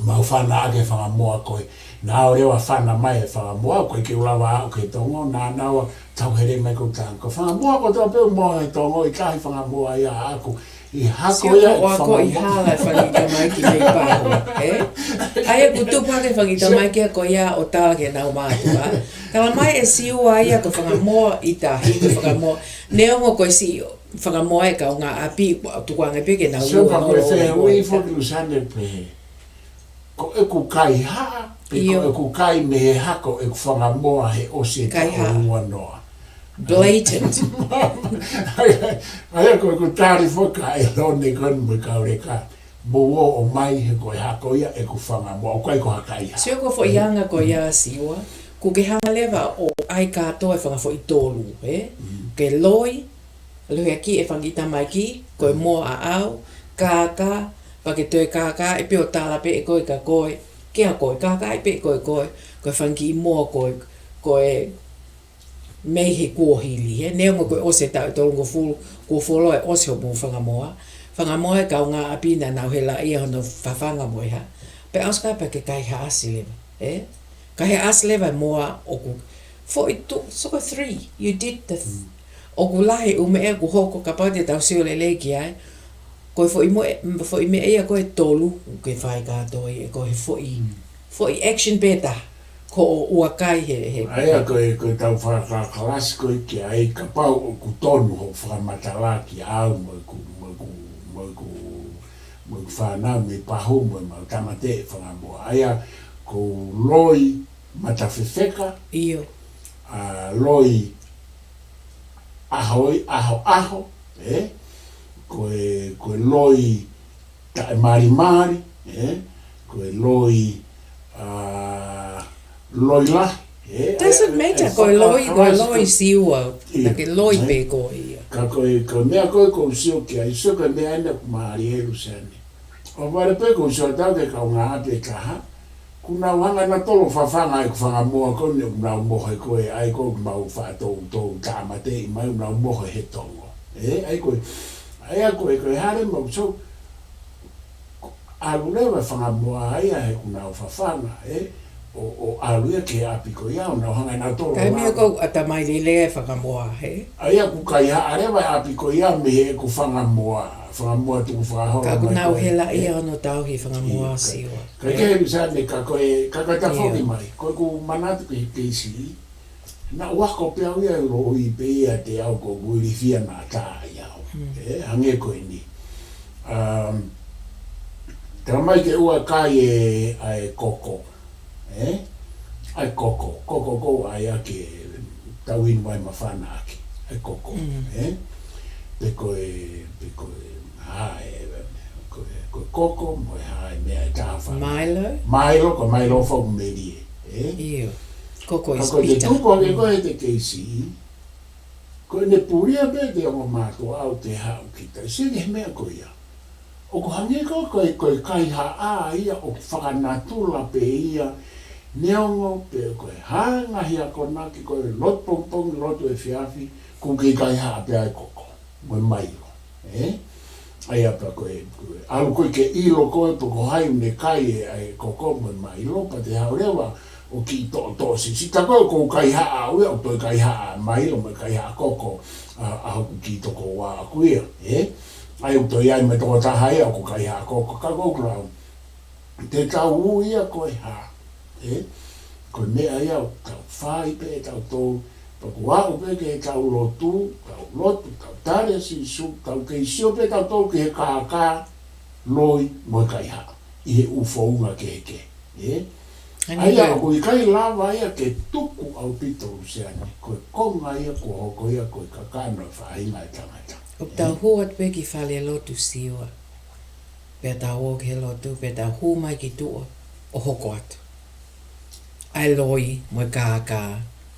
Mau fana ʻaki e fanga moa ko ē. Naʻa nau leva fana mai e fanga moa, ʻoku ʻikai ke u lava aʻu ki he tongo, naʻa nau tauhele mai ko e tanga. Ko e fanga moa kotoa pē ʻoku moho he tongo, ʻikai ha fanga moa ia ʻaʻaku. ʻI hako ia ʻo ako ʻi hala e fanga kiʻi tamaiki mei Pahu, ē? ʻA ia ʻoku tupu hake e fanga kiʻi tamaiki ko ia ʻo tala ki heʻenau mātuʻa. Tala mai ʻe Siua ia ko e fanga moa ʻi tahi, ko e fanga moa. Neongo ko e siʻi fanga moa e kaungāʻapi, tukuange pē ke nau Sio ka ko e fehuʻi foki Luseane pehē. Ko ʻeku kaihaʻa, pe ko ʻeku kai mei he hako ʻeku fanga moa he ʻosi e taʻu ua noa. Blatant. ʻA ia, ʻa ia ko ʻeku tali foki ʻa e lone ko eni mo e kauleka. Mou ō ʻo mai he ko e hako ia ʻeku fanga moa, ʻoku ʻikai ko ha kaihaʻa. Sio ko e foʻi anga ko ia Siua, ʻoku ke hanga leva ʻo ʻai kātoa e fanga foʻi tolu, ē? Ke loi, Lohiakiʻi e fanga kiʻi tamaiki, ko e moa ʻaʻau, kākā, pea ke toe kākā, ʻe pē ʻo tala pē ʻe koe ka koe, kia koe, kākā ʻe pē ʻe koe koe, ko e fanga kiʻi moa ko e, ko e mei he kuohili, he neongo ko e ʻosi e taʻu ʻe tolungofulu, kuo fuoloa e ʻosi hoʻomou fanga moa, fanga moa e kaungāʻapi naʻa nau helaʻia hono fafanga mo e hā, pea ʻosi ka pea ke kaihaʻasi leva, ē? Kaihaʻasi leva e moa ʻoku foʻi tu, soko three, you did the th-, ʻoku lahi e ʻū meʻa ʻoku hoko kapau te tau sio lelei ki ai. Ko e foʻi mo-, foʻi meʻa ia ko e tolu, ke fai kātoa ia, ko e foʻi, foʻi action pē taha, ko ʻo ua kai he, he. ʻA ia ko e, ko e tau fakakakalasi ko e ki ai kapau ʻoku tonu hoʻo fakamatala ki au mo ʻeku, mo ʻeku, mo ʻeku, mo ʻeku fānau mei Pahu mo ʻemau tāmateʻi fanga moa. ʻA ia ko e loi, matafefeka, ʻIo. ʻa, loi ʻaho, ʻahoʻaho, ē? Ko e, ko e loi taʻemalimali, ē? Ko e loi, ʻa, loi lahi, ē? Doesn't matter, ko e loi, ko e loi Siua, naʻa ke loi pē ko ia. Ka ko e, ko e meʻa ko ē ʻoku ou sio ki ai, sio ko e meʻa ena ʻoku mālie Luseane. ʻOku vale pē ʻoku ou sio atu ki he kaungāʻapi ʻe taha, kuo nau hanga ʻe nautolu ʻo fafanga ʻeku fanga moa ko eni ʻoku nau mohe ko ē, ʻa ia ko ē ʻoku mau faʻa toutou tāmateʻi mai ʻoku nau mohe he tongo. Ē, ʻa ia ko ē, ʻa ia ko ē, ko e hale mau so, ʻalu leva e fanga moa ia he kuo nau fafanga, ē, ʻo, ʻo ʻalu ia ki he ʻapi ko ia ʻoku nau hanga ʻe nautolu ʻo. Taimi ia ko ē ʻoku ʻatamai lelei e fanga moa, hē? ʻA ia ʻoku kaihaʻa leva e ʻapi ko ia mei heʻeku fanga moa, fanga moa tukufakaholo mai ko ē. Ka kuo nau helaʻia hono tauhi e fanga moa Siua. Ka ke helu sa ne ka ko e, ka ka tafoki mai, ko ʻeku manatu ki he keisi, naʻa ku ako pē au ia e loi pē ia te au ko ʻeku ilifia naʻa tā ai au. Ē, hangē ko eni. Um, tala mai ke ua kai e, ʻa e koko. Ē? ʻA e koko. Koko ko ʻa ia ke tau inu mai mafana ʻaki. ʻA e koko. Ē? Pe ko e, pe ko e, hā e, ko e, ko e koko, mo e hā e meʻa ʻe taha fana. Milo? Milo, ko Milo foʻi melie. Ē? ʻIo. Koko is bitter. Ka ko e tuku ake ko e te keisi, ko ʻene pulia pē te ongo mātuʻa ʻo te haʻu kita. Sio ki he meʻa ko ia. ʻOku hangē ko e, ko e, ko e kaihaʻa ia ʻoku fakanatula pē ia, neongo pē ko e hā e ngaahi akonaki ko e lotu pongipongi, lotu efiafi, ʻoku kei kaihaʻa pē ʻa e koko. Mo e Milo. Ē? ʻA ia pea ko e, ko e, ʻalu ko ē ke ʻilo ko ē pe ko hai ʻoku ne kai e, ʻa e koko mo e Milo, pea te haʻu leva ʻo kiʻi toʻotoʻo siʻisiʻi. Tā ko ē ʻoku ou kaihaʻa au ia, ʻoku toe kaihaʻa Milo mo e kaihaʻa koko, ʻa, ʻa hoku kiʻi tokoua ʻaʻaku ia, ē? ʻA ia ʻoku toe ʻi ai mo e tokotaha ia ʻoku kaihaʻa koko, ka ko e lau. Te tau ui ia ko e hā, ē? Ko e meʻa ia ʻoku tau fai pē ʻe tautolu, pea ʻoku aʻu pē ke tau lotu, tau lotu, tau tali ʻa Sīsū, tau kei sio pē tautolu ki he kākā, loi, mo e kaihaʻa, ʻi he ʻū founga kehekehe, ē? ʻA ia ʻoku ʻikai lava ia ke tuku ʻaupito Luseane, ko e konga ia kuo hoko ia ko e kakano e faʻahinga e tangata. ʻOku tau hū atu pē ki fale lotu Siua. Pea tau ō ki he lotu, pea tau hū mai ki tuʻa, ʻo hoko atu. ʻA e loi, mo e kākā,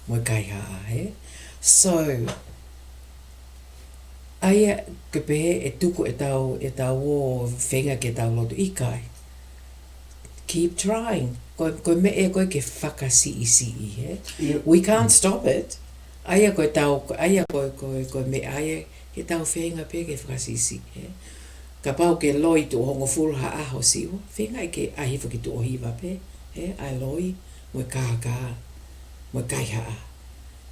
mo e kaihaʻa, ē? So, ʻa ia ke pehē ʻe tuku ʻetau, ʻetau ō feinga ke tau lotu, ʻikai. Keep trying. Ko, ko e meʻa ko ē ke fakasiʻisiʻi, ē? ʻIo. We can't stop it. ʻA ia ko ʻetau, ʻa ia ko, ko, ko e meʻa ia, ke tau feinga pē ke fakasiʻisiʻi, ē? Kapau ke loi tuʻo hongofulu ha ʻaho Siua, feinga ke ʻai hifo ki tuʻo hiva pē, ē? ʻA e loi, mo e kākā, mo e kaihaʻa.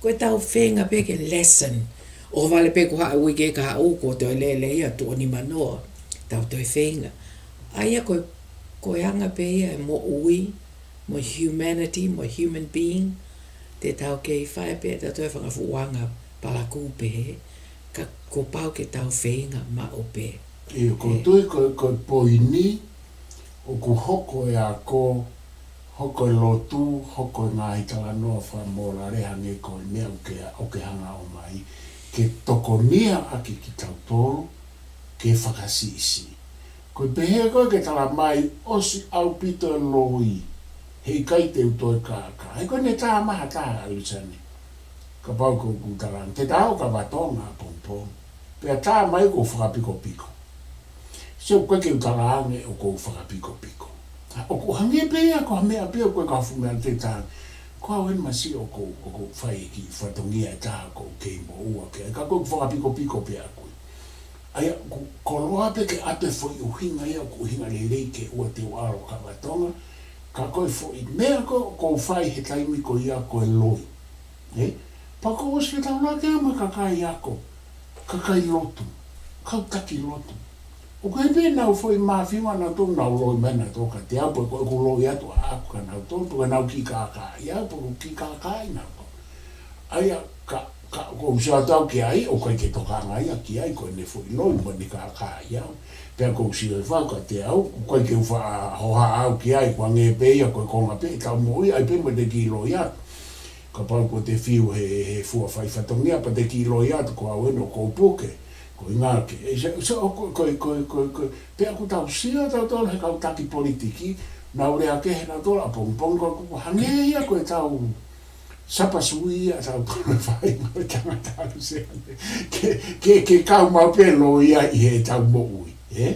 Ko ʻetau feinga pē ke lessen. ʻOhovale pē ko ha uike ka haʻu ko e toe lele ia tuʻo nimanoa, tau toe feinga. ʻA ia ko, ko e anga pē ia e moʻui, mo e humanity, mo e human being, te tau kei fai pē ʻetau toe fakafuʻu anga palakū pehē, ka kuo pau ke tau feinga maʻu pē. ʻIo, ko e tui ko, ko e poini, ʻoku hoko e ako, hoko e lotu, hoko e ngaahi talanoa fakamōlale hangē ko e meʻa ʻoku ke, ʻoku ke hanga ʻo ʻomai, ke tokonia ʻaki kitautolu, ke fakasiʻisiʻi. Ko e pehē ko ē ke tala mai ʻosi ʻaupito e loi, heʻikai te u toe kākā. He ko ʻene tā mai ha taha ʻa Luseane. Kapau ko ʻeku tala ange, te ta ō ki Kavatonga ʻapongipongi. Pea tā mai ʻoku ou fakapikopiko. Sio, ʻoku ʻikai ke u tala ange ʻoku ou fakapikopiko. ʻOku hangē pē ia ko ha meʻa pē ʻoku ʻikai ko ha fuʻu meʻa te ta. Ko au eni masi ʻoku, ʻoku fai e kiʻi fatongia ʻe taha ʻoku ou kei moʻua ki ai. Ka ʻoku ou fakapikopiko pē ʻaʻaku. ʻA ia, ʻoku koloa pē ke ʻatu e foʻi ʻuhinga ia, ʻoku ʻuhinga lelei ke ʻoua te u ʻalu ki Kavatonga. Ka ko e foʻi meʻa ko ē ʻoku ou fai he taimi ko ia ko e loi. Ē? Pea ʻoku ou ʻosi fetaulaki ai mo e kakai ako, kakai lotu, kau taki lotu. ʻOku ʻi ai pē ʻenau foʻi mafimafi ʻanautolu, nau loi mai nautolu kiate au, pe ko ʻeku loi atu ʻaʻaku kia nautolu, pe ko ʻenau kiʻi kākaaʻi au, pe ko e kiʻi kākaaʻi nautolu. ʻA ia, ka, ka, ʻoku ou sio atu au ki ai, ʻoku ʻikai ke tokanga ia ki ai, ko ʻene foʻi loi mo ʻene kākaaʻi au. Pea ʻoku ou sio ʻe fau kiate au, ʻoku ʻikai ke u faʻa hohaʻa au ki ai, ʻoku hangē pē ia ko e konga pē ʻetau moʻui, ʻa ia pē mo ʻete kiʻi loi atu. Kapau ko ʻete fiu he, he fua fai fatongia, pea te kiʻi loi atu, ko au eni ʻoku ou puke, ko e ngāue ke. ʻE, se, se, ʻo, ko, ko, ko, ko, ko, pea ʻoku tau sio tautolu he kau taki politiki, nau lea kehe nautolu ʻapongipongi, ko, ko, ko hangē ia ko ʻetau sapasui ia tautolu e fai mo e tangata Luseane. Ke, ke, ke kau maʻu pē loi ia ʻi heʻetau moʻui, ē?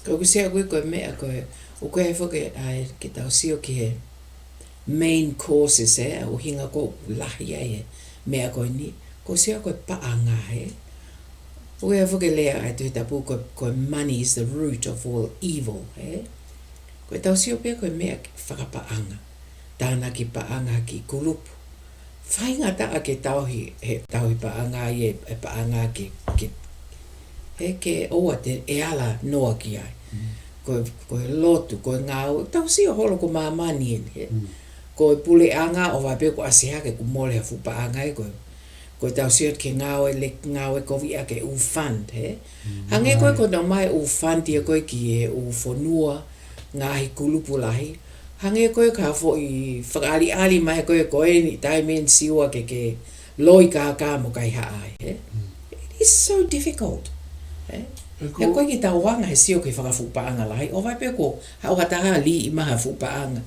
Ka ʻoku ou sio au ko e meʻa ko ē, ʻoku ʻi ai foki ʻa e, ke tau sio ki he main causes, ē, ʻuhinga ko ē ʻoku lahi ai e meʻa ko eni, ʻoku ou sio au ko e paʻanga, ē. ʻOku ʻi ai foki e lea ʻa e Tohi Tapu ko, ko e money is the root of all evil, ē. Ko ʻetau sio pē ko e meʻa fakapaʻanga. Tānaki paʻanga ki he kulupu. Faingataʻa ke tauhi, he tauhi paʻanga ia, e paʻanga ke, ke, he ke ʻoua te, ʻe ala noa ki ai. Mm. Ko, ko e lotu, ko e ngāue, tau sio holo ko māmani eni, he. Mm. Ko e puleʻanga ʻohovale pē ʻoku ʻasi hake ʻoku mole ha fuʻu paʻanga ē, ko e, ko ʻetau sio ki he ngāue le, ngāue kovi ʻa e ʻū fund, he. Mm. Hangē ko ē ko ʻenau ʻomai e ʻū fund ia ko ē ki he ʻū fonua, ngaahi kulupu lahi. Hangē ko e ka foʻi fakaʻaliʻali mai ko ē ko eni taimi eni Siua ke, ke loi kākā mo kaihaʻa ai, he? Mm. It is so difficult, he? He ko e kiʻi tauanga he sio ki he fakafuʻu paʻanga lahi, ʻohovale pē ko ha, ʻo ha taha lī ʻi maha fuʻu paʻanga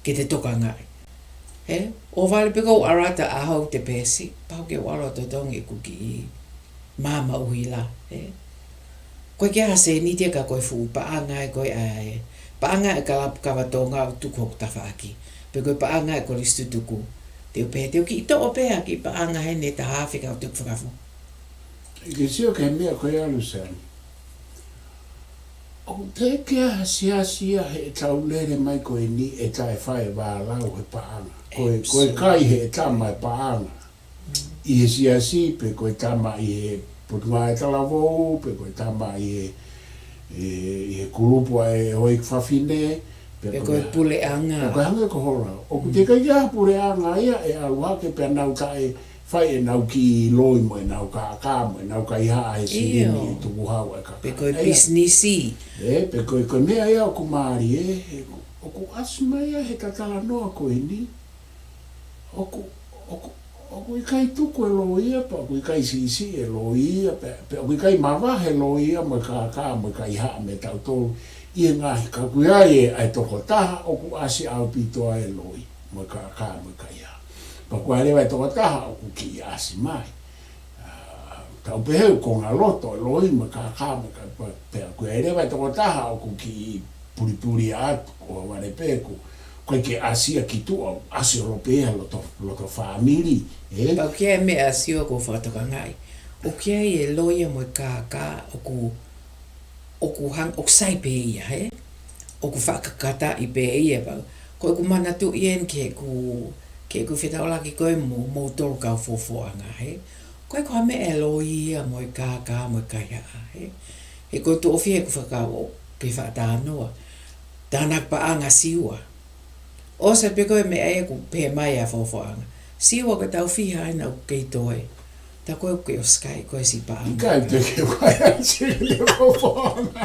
ke te tokangaʻi. He? ʻOhovale pē ko e ʻalu atu ʻa hoʻo te pesi, pau ke u ʻalu ʻo totongi ʻeku kiʻi maama ʻuhila, he? Ko e kiʻi ʻasi eni te ka ko e fuʻu paʻanga ē ko ē ʻa e, paʻanga ʻa e kalapu Kavatonga ʻoku tuku hoku tafaʻaki. Pe ko e paʻanga ʻa e kolisi tutuku. Te u pehē, te u kiʻi toʻo pē ha kiʻi paʻanga heni ʻe taha afe ka u tuku fakafu. ʻI he sio ki he meʻa ko ia Luseane. ʻOku teʻeki ai ha siasi ia heʻetau lele mai ko eni ʻe taʻefai e vālau he paʻanga. Ko e, ko e kai he tama e paʻanga. ʻI he siasi, pe ko e tama ʻi he Potungāue Talavou, pe ko e tama ʻi he, ē, ʻi he kulupu ʻa e houʻeiki fafine, pe ko e puleʻanga. ʻOku hangē ko hoʻo lau. ʻOku teʻeki ai ha puleʻanga ia ʻe ʻalu hake pea nau taʻefai ʻenau kiʻi loi mo ʻenau kākā mo ʻenau kaihaʻa he silini ʻi tukuhau ʻa e kakai. Pe ko e pisinisi. Ē, pe ko e, ko e meʻa ia ʻoku mālie, ē, ʻoku ʻasi mai ia he talanoa ko eni. ʻOku, ʻoku, ʻoku ʻikai tuku e loi ia, pea ʻoku ʻikai siʻisiʻi e loi ia, pea, pea ʻoku ʻikai mavahe e loi ia mo e kākā mo e kaihaʻa mei tautolu ʻi he ngaahi kakai ē, ʻa e tokotaha ʻoku ʻasi ʻaupito ai e loi mo e kākā mo e kaihaʻa. Pea ʻoku ʻi ai leva e tokotaha ʻoku kiʻi ʻasi mai. ʻA, tau pehē ʻoku konga loto e loi mo e kākā mo e ka-, pea, pea ʻoku ʻi ai leva e tokotaha ʻoku kiʻi pulipuli atu, ʻohovale pē ʻoku ʻikai ke ʻasi ia ki tuʻa, ʻasi holo pē ia loto, loto fāmili, ē? Pea ʻoku ʻi ai e meʻa Siua ʻoku ou fakatokangaʻi. ʻOku ʻi ai e loi ia mo e kākā ʻoku, ʻoku hang-, ʻoku sai pē ia, he? ʻOku fakakataʻi pē ia pea. Ko ʻeku manatuʻi eni ki heʻeku, ki heʻeku fetaulaki ko ē mo, mo e tolu kau fōfōʻanga, he? Ko e ko ha meʻa e loi ia mo e kākā mo e kaihaʻa, he. He ko e tuʻo fiha ʻeku fakakaukau ke fakatalanoa. Tānaki paʻanga Siua. ʻOsi pē ko e meʻa ia ʻoku pehē mai ʻa e fofoʻanga. Siua ko e taʻu fiha ʻena ʻoku kei toe. Tā ko ē ʻoku ke ʻosi kai ko e siʻi paʻanga. ʻIkai te ke wai atu le fofoʻanga.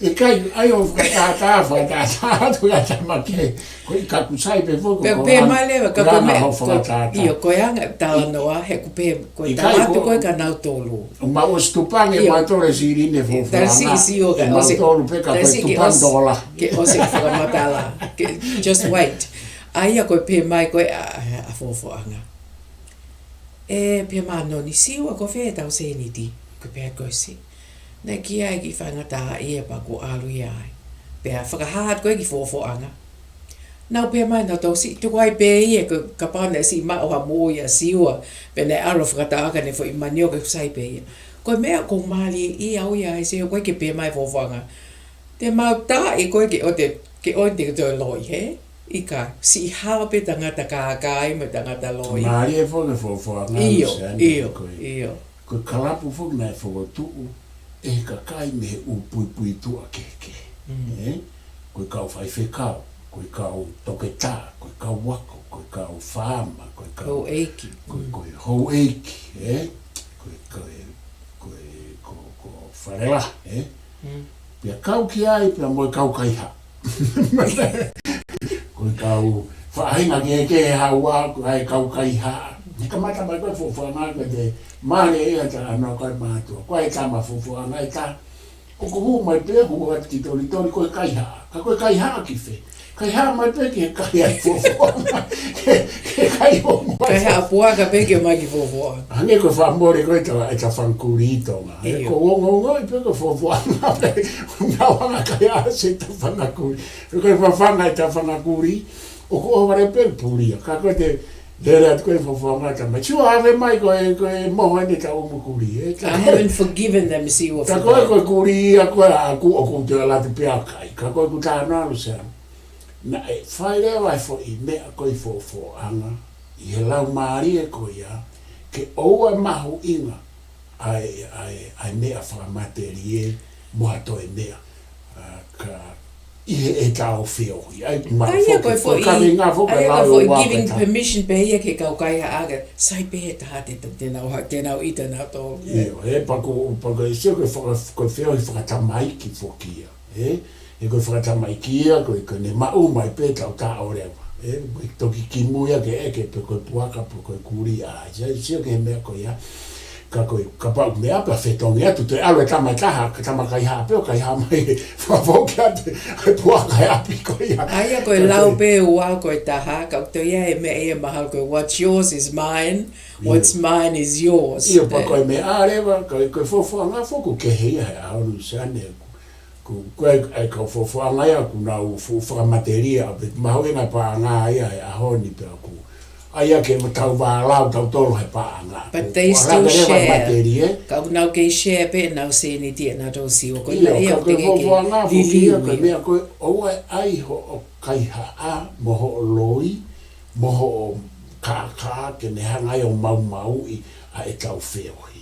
ʻIkai, ʻai ʻo fakatātā, fakatātā atu ʻa e tama kehe. Ko e ʻikai ke sai pē foki, Pea ko pehē ʻana, mai leva, ka ko e lana meʻa, ho ko, fakatātā. ʻIo, ko e anga talanoa, he ʻoku pehē, ko e ʻIkai tala atu ko ko e ka nau tolu. ʻO mau ʻosi tupangi ʻIo. mautolu e silini e fofoʻanga. Tasi Siua ka ʻosi. Mautolu pē ka ko e Tasi ke tupangi ʻosi, tola. ke ʻosi fakamatala. Ke, just wait. ʻA ia ko e pehē mai ko e ʻa, ʻa, ʻa fofoʻanga. ʻE pehē mai ʻa Noni, Siua ko fē ʻetau sēniti? Ko e pehē ko e si. Naʻe ʻikai ke faingataʻaʻia pea kuo ʻalu ia ai. Pea fakahā atu ko ē ki fofoʻanga. Nau pehē mai nautolu siʻi tuku ai pē ia ko e kapau naʻe siʻi maʻu ha moʻui ʻa Siua. Pea naʻe ʻalu fakatauʻaki ʻene foʻi manioke ʻoku sai pē ia. Ko e meʻa ʻoku mālie ia au ia ai Siua ko ē ke pehē mai fofoʻanga. Te mau taaʻi koe ke ʻoua te, ke ʻoua te ke toe loi, he? ʻIkai, siʻi hao pē tangata kākā ia mo e tangata loi. Mālie foki e fofoʻanga ʻIo, ʻusi ane ʻio, ko e, ʻio. ko e kalapu foki naʻe fokotuʻu ʻe he kakai mei he ʻū puipuituʻa kehekehe. Mm. Ē? Ko e kau faifekau, ko e kau toketā, ko e kau ako, ko e kau faama, ko e kau Houʻeiki. ko e, Mm. ko e houʻeiki, ē? Ko e, ko e, ko e, ko, ko Falelahi, ē? Mm. Pea kau ki ai, pea mo e kau kaihaʻa. Ko e kau faʻahinga kehekehe haua, ko e kau kaihaʻa. He kamata mai ko e fofoʻanga ko e te mālie ia ta ano ko e mātuʻa. Ko e tama fofoʻanga e ta. ʻOku hū mai pē, hū atu ki Tonitoni ko e kaihaʻa. Ka ko e kaihaʻa ki fē? Kaihaʻa mai pē ki he kai ʻa e fofoʻanga. Ke, ke kai homo ai. Kaihaʻa puaka pē ke ʻomai ki fofoʻanga. Hangē ko e fakamole ko e ta, e tafanga kulī ʻi Tonga. ʻIo. Ko e ongoongo pē ko e fofoʻanga pē. Nau hanga kai ʻa e tafanga kulī. Ko e fafanga e tafanga kulī. ʻOku ʻohovale pē puli ia. Ka ko e te lele atu ko e fofoʻanga tamai. Siua ʻave mai ko e, ko e moho ʻene tauʻumu kulī, ē. I haven't forgiven them, Siua, for Ka ko e that. ko e kulī ia ko e ʻaku ʻoku te latu pē ʻo kai. Ka ko e ʻoku talanoa Luseane. Naʻe fai leva e foʻi meʻa ko e fofoʻanga. ʻI he laumālie ko ia. Ke ʻoua mahuʻinga ʻa e, ʻa e, ʻa e meʻa fakamatelie mo ha toe meʻa. ʻA, ka ʻi he ʻetau feohi. ʻAi, ʻa ia ko e foki, ko e foʻi, kaveinga foki ʻa ia ko e lau foʻi ua giving ka ta. permission pē ia ki he kau kaihaʻa ke sai pē he taha te, te, te nau ha-, te nau ʻita nautolu. ʻIo, he paku, paku e sio ko e faka-, ko e feohi fakatamaiki foki ia. Ē? He ko e fakatamaiki ia, ko e, ko ʻene maʻu mai pē tau taʻo leva. Ē? Ko e toki kimuʻa ke ʻeke pe ko e puaka, pe ko e kulī ʻa. Ia, sio ki he meʻa ko ia. Ka ko e, kapau meʻa pea fetongi atu, toe ʻalu e tama ʻe taha, ka tama kaihaʻa pē ʻo kaihaʻa mai, fakafoki atu, e puaka ʻi ʻapi ko ia. ʻA ia ko e Ka lau ko e pē ua ko e taha, ka ʻoku toe ʻi ai e meʻa ia mahalo ko e what's yours is mine, what's Io. mine is yours. ʻIo, pea Ē. ko e meʻa leva, ka ko e fofoʻanga foki ʻoku kehe ia he ʻaho ni Luseane, Ko, ko e, e kau fofoʻanga ia, ʻoku nau fuʻu fakamatelie, ʻa pē mahuʻinga paʻanga ia he ʻaho ni pea ʻoku. ʻA ia ke mo tau vālau, tautolu he paʻanga. But Ko, they ko still hake leva share. matelie. Ka ʻoku nau kei share pē ʻenau sēniti ʻe nautolu Siua. Ko e ʻIo, meʻa ia ka ʻoku ko e te ke fofoʻanga, foki ia, liliu ko e ia. meʻa ko e, ʻoua ʻe ʻai hoʻo kaihaʻa, mo hoʻo loi, mo hoʻo kākā, ke ne hanga ai ʻo maumauʻi ʻa ʻetau feohi.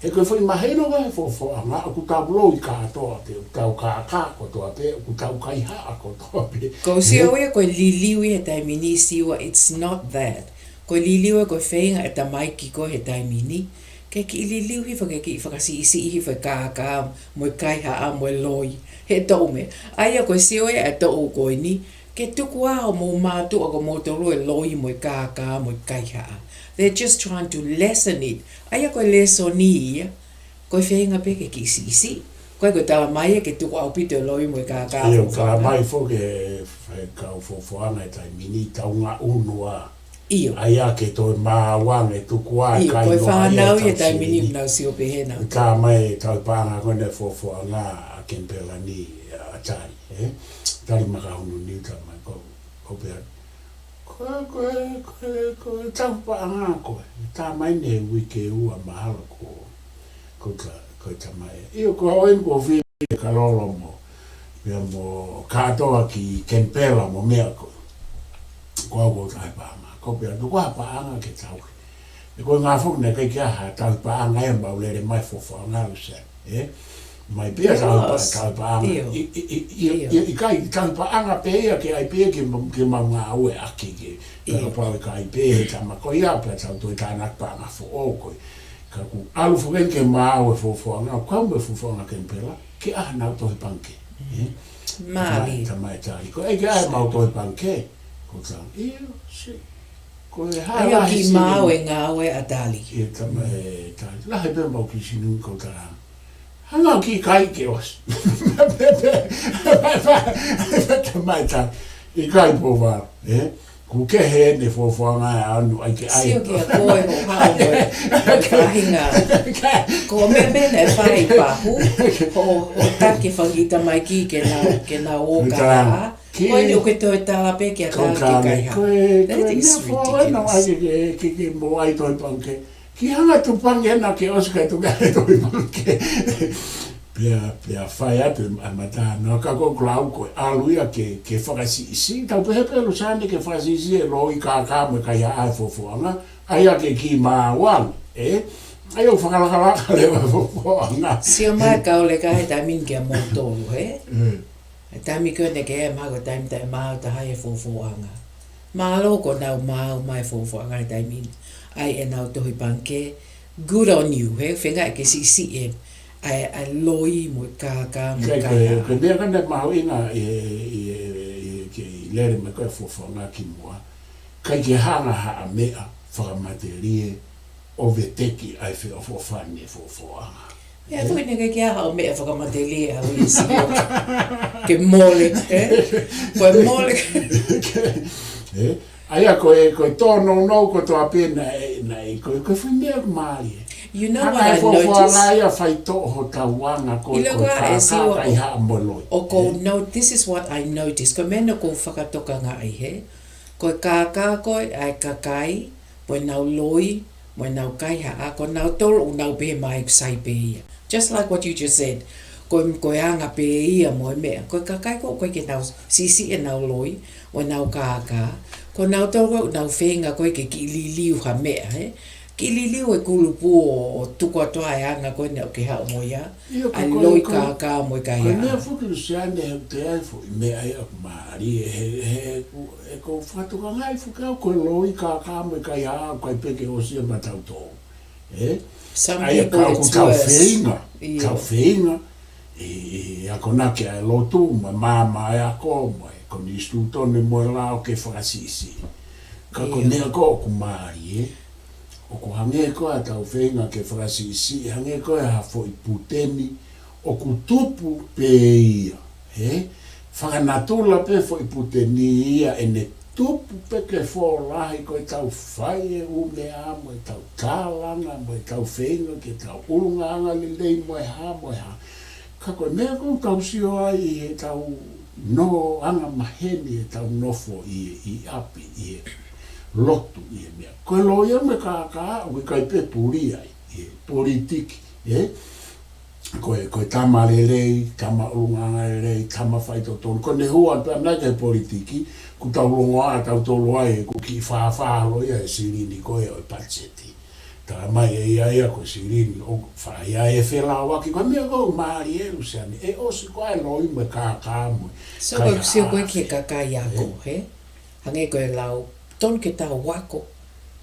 He ko e foʻi mahino ko e fofoʻanga, ʻoku tau loi kātoa pē, ʻoku tau kākā kotoa pē, ʻoku tau kaihaʻa kotoa pē. Ko u sio Ē? ia ko e liliu ia he taimi ni Siua, it's not that. Ko e liliu ia ko e feinga e tamaiki ko ē he taimi ni. Ke kiʻi liliu hifo, ke kiʻi fakasiʻisiʻi hifo e kākā, mo e kaihaʻa, mo e loi. He toʻu meʻa. ʻA ia ko e sio ia e toʻu ko eni, ke tuku ā hoʻomou mātuʻa ko moutolu e loi mo e kākā mo e kaihaʻa. They're just trying to lessen it. ʻA ia ko e lēsoni ia, ko e feinga pē ke kiʻi siʻisiʻi. Ko e ko e tala mai ia ke tuku ʻaupito e loi mo e kākā ʻIo, fofoʻanga. tala mai foki e, e kau fofoʻanga he taimi ni tau ngaʻunu ā. ʻIo. ʻA ia ke toe māuange tuku ā ʻIo, kai ko e noa ia fānau ia tau taimi ni sini. nau sio pē he nau. Tā mai tau paʻanga ko ʻene fofoʻanga ʻa Kemipela ni ʻa Tali, ē? Tali Makahununiu tā mai ko, ko pea. Ko, ko, ko, ko tau paʻanga ko ē. Tā mai ne uike ua mahalo ko, ko tā, ko tā mai. ʻIo, ko au eni ko Vili Kalolo mo. Pea mo kātoa ki Kemipela mo meʻa ko. Ko au ko tā paʻanga. Ko pea, ko ha paʻanga ke tau. Ko e ngaahi foki naʻe ʻikai ke ʻi ai ha tauhi paʻanga ia mau lele mai Fofoʻanga, Luseane, ē? Mai pē ia tauhi pa-, tauhi paʻanga. ʻIo. ʻI, ʻi, ʻi, ʻi, ʻIo. ʻi, ʻikai tauhi paʻanga pē ia ke ʻai pē ke ma-, ke mau ngāueʻaki ke, pea kapau ʻe ʻikai pē he tama ko ia, pea tau toe tānaki paʻanga foʻou ko ē. Ka kuo ʻalu foki eni ke maau e Fofoʻanga, kau mo e Fofoʻanga Kenipela, ke ʻai hanau tohi pangikē, ē? Mālie. Tamai, tamai Tali. Ko e ʻai ke ʻai mau tohi pangikē, ko Tali. ʻIo, si. Ko e hala he sini. Ai, ʻoku kiʻi maau e ngāue ʻa Tali. ʻIo, tamai Tali. Lahi pē mau kiʻi sini ko Tali. Hanga ʻo kiʻi kai ke ʻosi. Tamai Tali. ʻIkai Pouvalu, ē? Kuo kehe eni Fofoʻanga ʻa ʻanu ʻai ke ʻai. Sio kia koe hoʻo haʻu mo e faʻahinga. Ko e meʻa pē naʻe fai pahu, hoʻo, hoʻo taki fanga kiʻi tamaiki ke nau, ke nau ō ʻo kaihaʻa. Ko eni ʻoku ke toe tala pē kia Tali ke kaihaʻa. Ko e, ko e meʻa foʻou ena ʻai ke, ke, ke mo ʻai tohi pangikē. Kiʻi hanga tupangi ena ke ʻosi kae tuku ʻa e tohi pangikē. Pea, pea fai atu e matana, ka ko e lau ko e ʻalu ia ke, ke fakasiʻisiʻi. Tau pehē pē Luseane ke fakasiʻisiʻi e loi, kākā mo e kaihaʻa ʻa e Fofoʻanga. ʻAi ia ke kiʻi maau ange, ē? ʻAi ʻo fakalakalaka leva e Fofoʻanga. Sio mai kau leka he taimi ni kia moutolu, ē? Mm. E taimi ko ē naʻe ʻi ai mahalo ko e taimi taʻemaau taha ʻi he Fofoʻanga. Mālō ko ʻenau maau mai Fofoʻanga he taimi ni. ʻAi ʻenau tohi pangikē, good on you, he feinga ke siʻisiʻi e, ʻa e, ʻa e loi mo e kākā mo e kaihaʻa. Ko e, ko e meʻa ko ē naʻe mahuʻinga ʻi he, ʻi he, ʻi he, ke lele mai ko ē Fofoʻanga ki muʻa. ʻIkai ke hanga ha meʻa fakamatelie ʻo veteki ʻa e feʻofoʻofani e Fofoʻanga. ʻIo, foki naʻe ʻikai ke ʻi ai ha meʻa fakamatelie ʻa Luseane ke mole, ē? Ko e mole. Ē? ʻAi ia ko e, ko e tōnounou kotoa pē naʻe, naʻe, ko e, ko e foʻi meʻa mālie. You know what I noticed? Hanga ʻe he Fofoʻanga ia ʻo faitoʻo hotau anga ko e, ʻilo ko e kākā, kaihaʻa mo e loi. ʻOku ou note, this is what I noticed. Ko e meʻa naʻá ku fakatokangaʻi, he? Ko e kākā ko ē, ʻa e kakai, mo ʻenau loi, mo ʻenau kaihaʻa, ko nautolu ʻoku nau pehē mai ʻoku sai pē ia. Just like what you just said. Ko e, ko e anga pē ia mo e meʻa. Ko e kakai ko ē ʻoku ʻikai ke nau siʻisiʻi ʻenau loi, mo ʻenau kākā. Ko nautolu ko ē ʻoku nau feinga ko ē ke kiʻi liliu ha meʻa, he? Kiʻi liliu e kulupu ʻo, ʻo tuku atu ʻa e anga ko ē naʻá ke haʻu mo ia. ʻIo, ʻa e loi, kākā mo e kaihaʻa. Ko e meʻa foki Luseane he ʻoku ʻi ai e foʻi meʻa ia ʻoku mālie, he, he, he, ʻoku ou fakatokangaʻi foki au ko e loi, kākā mo e kaihaʻa, ʻoku ʻikai pē ke ʻosi ia maʻatautolu. Ē? Some people it's worse. ʻAi ia ka ʻoku tau feinga, tau feinga, ʻi, ʻi, ʻi akonaki ʻa e lotu, mo e maama ʻa e ako, mo e konisitūtone mo e lao ke fakasiʻisiʻi. Ka ko e meʻa ko ē ʻoku mālie, ʻoku hangē ko ē ʻetau feinga ke fakasiʻisiʻi, hangē ko ē ha foʻi puteni, ʻoku tupu pē ia, ē? Fakanatula pē foʻi puteni ia ʻene tupu pē ke fōlahi ko ʻetau fai e ʻū meʻa mo ʻetau tālanga mo ʻetau feinga ke tau ʻulungaanga lelei mo e hā mo e hā. Ka ko e meʻa ʻoku tau sio ai ʻi heʻetau nofoʻanga maheni, ʻetau nofo ʻi, ʻi ʻapi, ʻi he lotu, ʻi he meʻa. Ko e loi mo e kākā, ʻoku ʻikai pē puli ai, ʻi he politiki, ē? Ko e, ko e tama lelei, tama ʻulungaanga lelei, tama faitotonu. Ko ʻene hū atu pē ʻana ki he politiki, kuo tau longoaʻa tautolu ai, ʻoku kiʻi fāfā holo ia e silini ko ē ʻo e patiseti. Talamai ʻe ia ia ko e silini ʻoku fai ai e felāuaki, ko e meʻa ʻoku mālie ʻe Luseane, ʻe ʻosi ko ē e loi mo e kākā mo e kaihaʻa. So, ʻoku sio ko ē ki he kakai ako, he? Hangē ko e lau, tonu ke tau ako,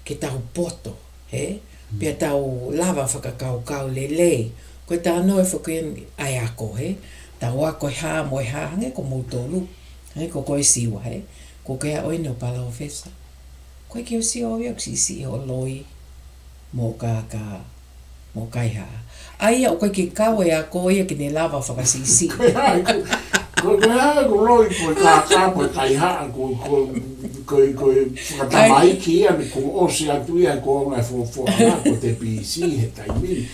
ke tau poto, he? Pea tau lava fakakaukau lelei. Ko e talanoa foki eni ʻa e ako, he? Tau ako e hā mo e hā, hangē ko moutolu, hangē ko koe Siua, he? Ko e ʻaho ni ʻoku palōfesa. ʻOku ʻikai ke u sio au ia ʻoku siʻisiʻi hoʻo loi, mo e kākā, mo e kaihaʻa. ʻAi ia ʻoku ʻikai ke kau e ako ia ke ne lava fakasiʻisiʻi. Ko e hā ʻeku, ko, ko e hā ʻeku loi, ko e kākā, ko e kaihaʻa, ko, ko, ko, ko e fakatamaiki ia, ne kuo ʻosi atu ia, ko e ngaahi Fofoʻanga, ko e te pisi he taimi ni.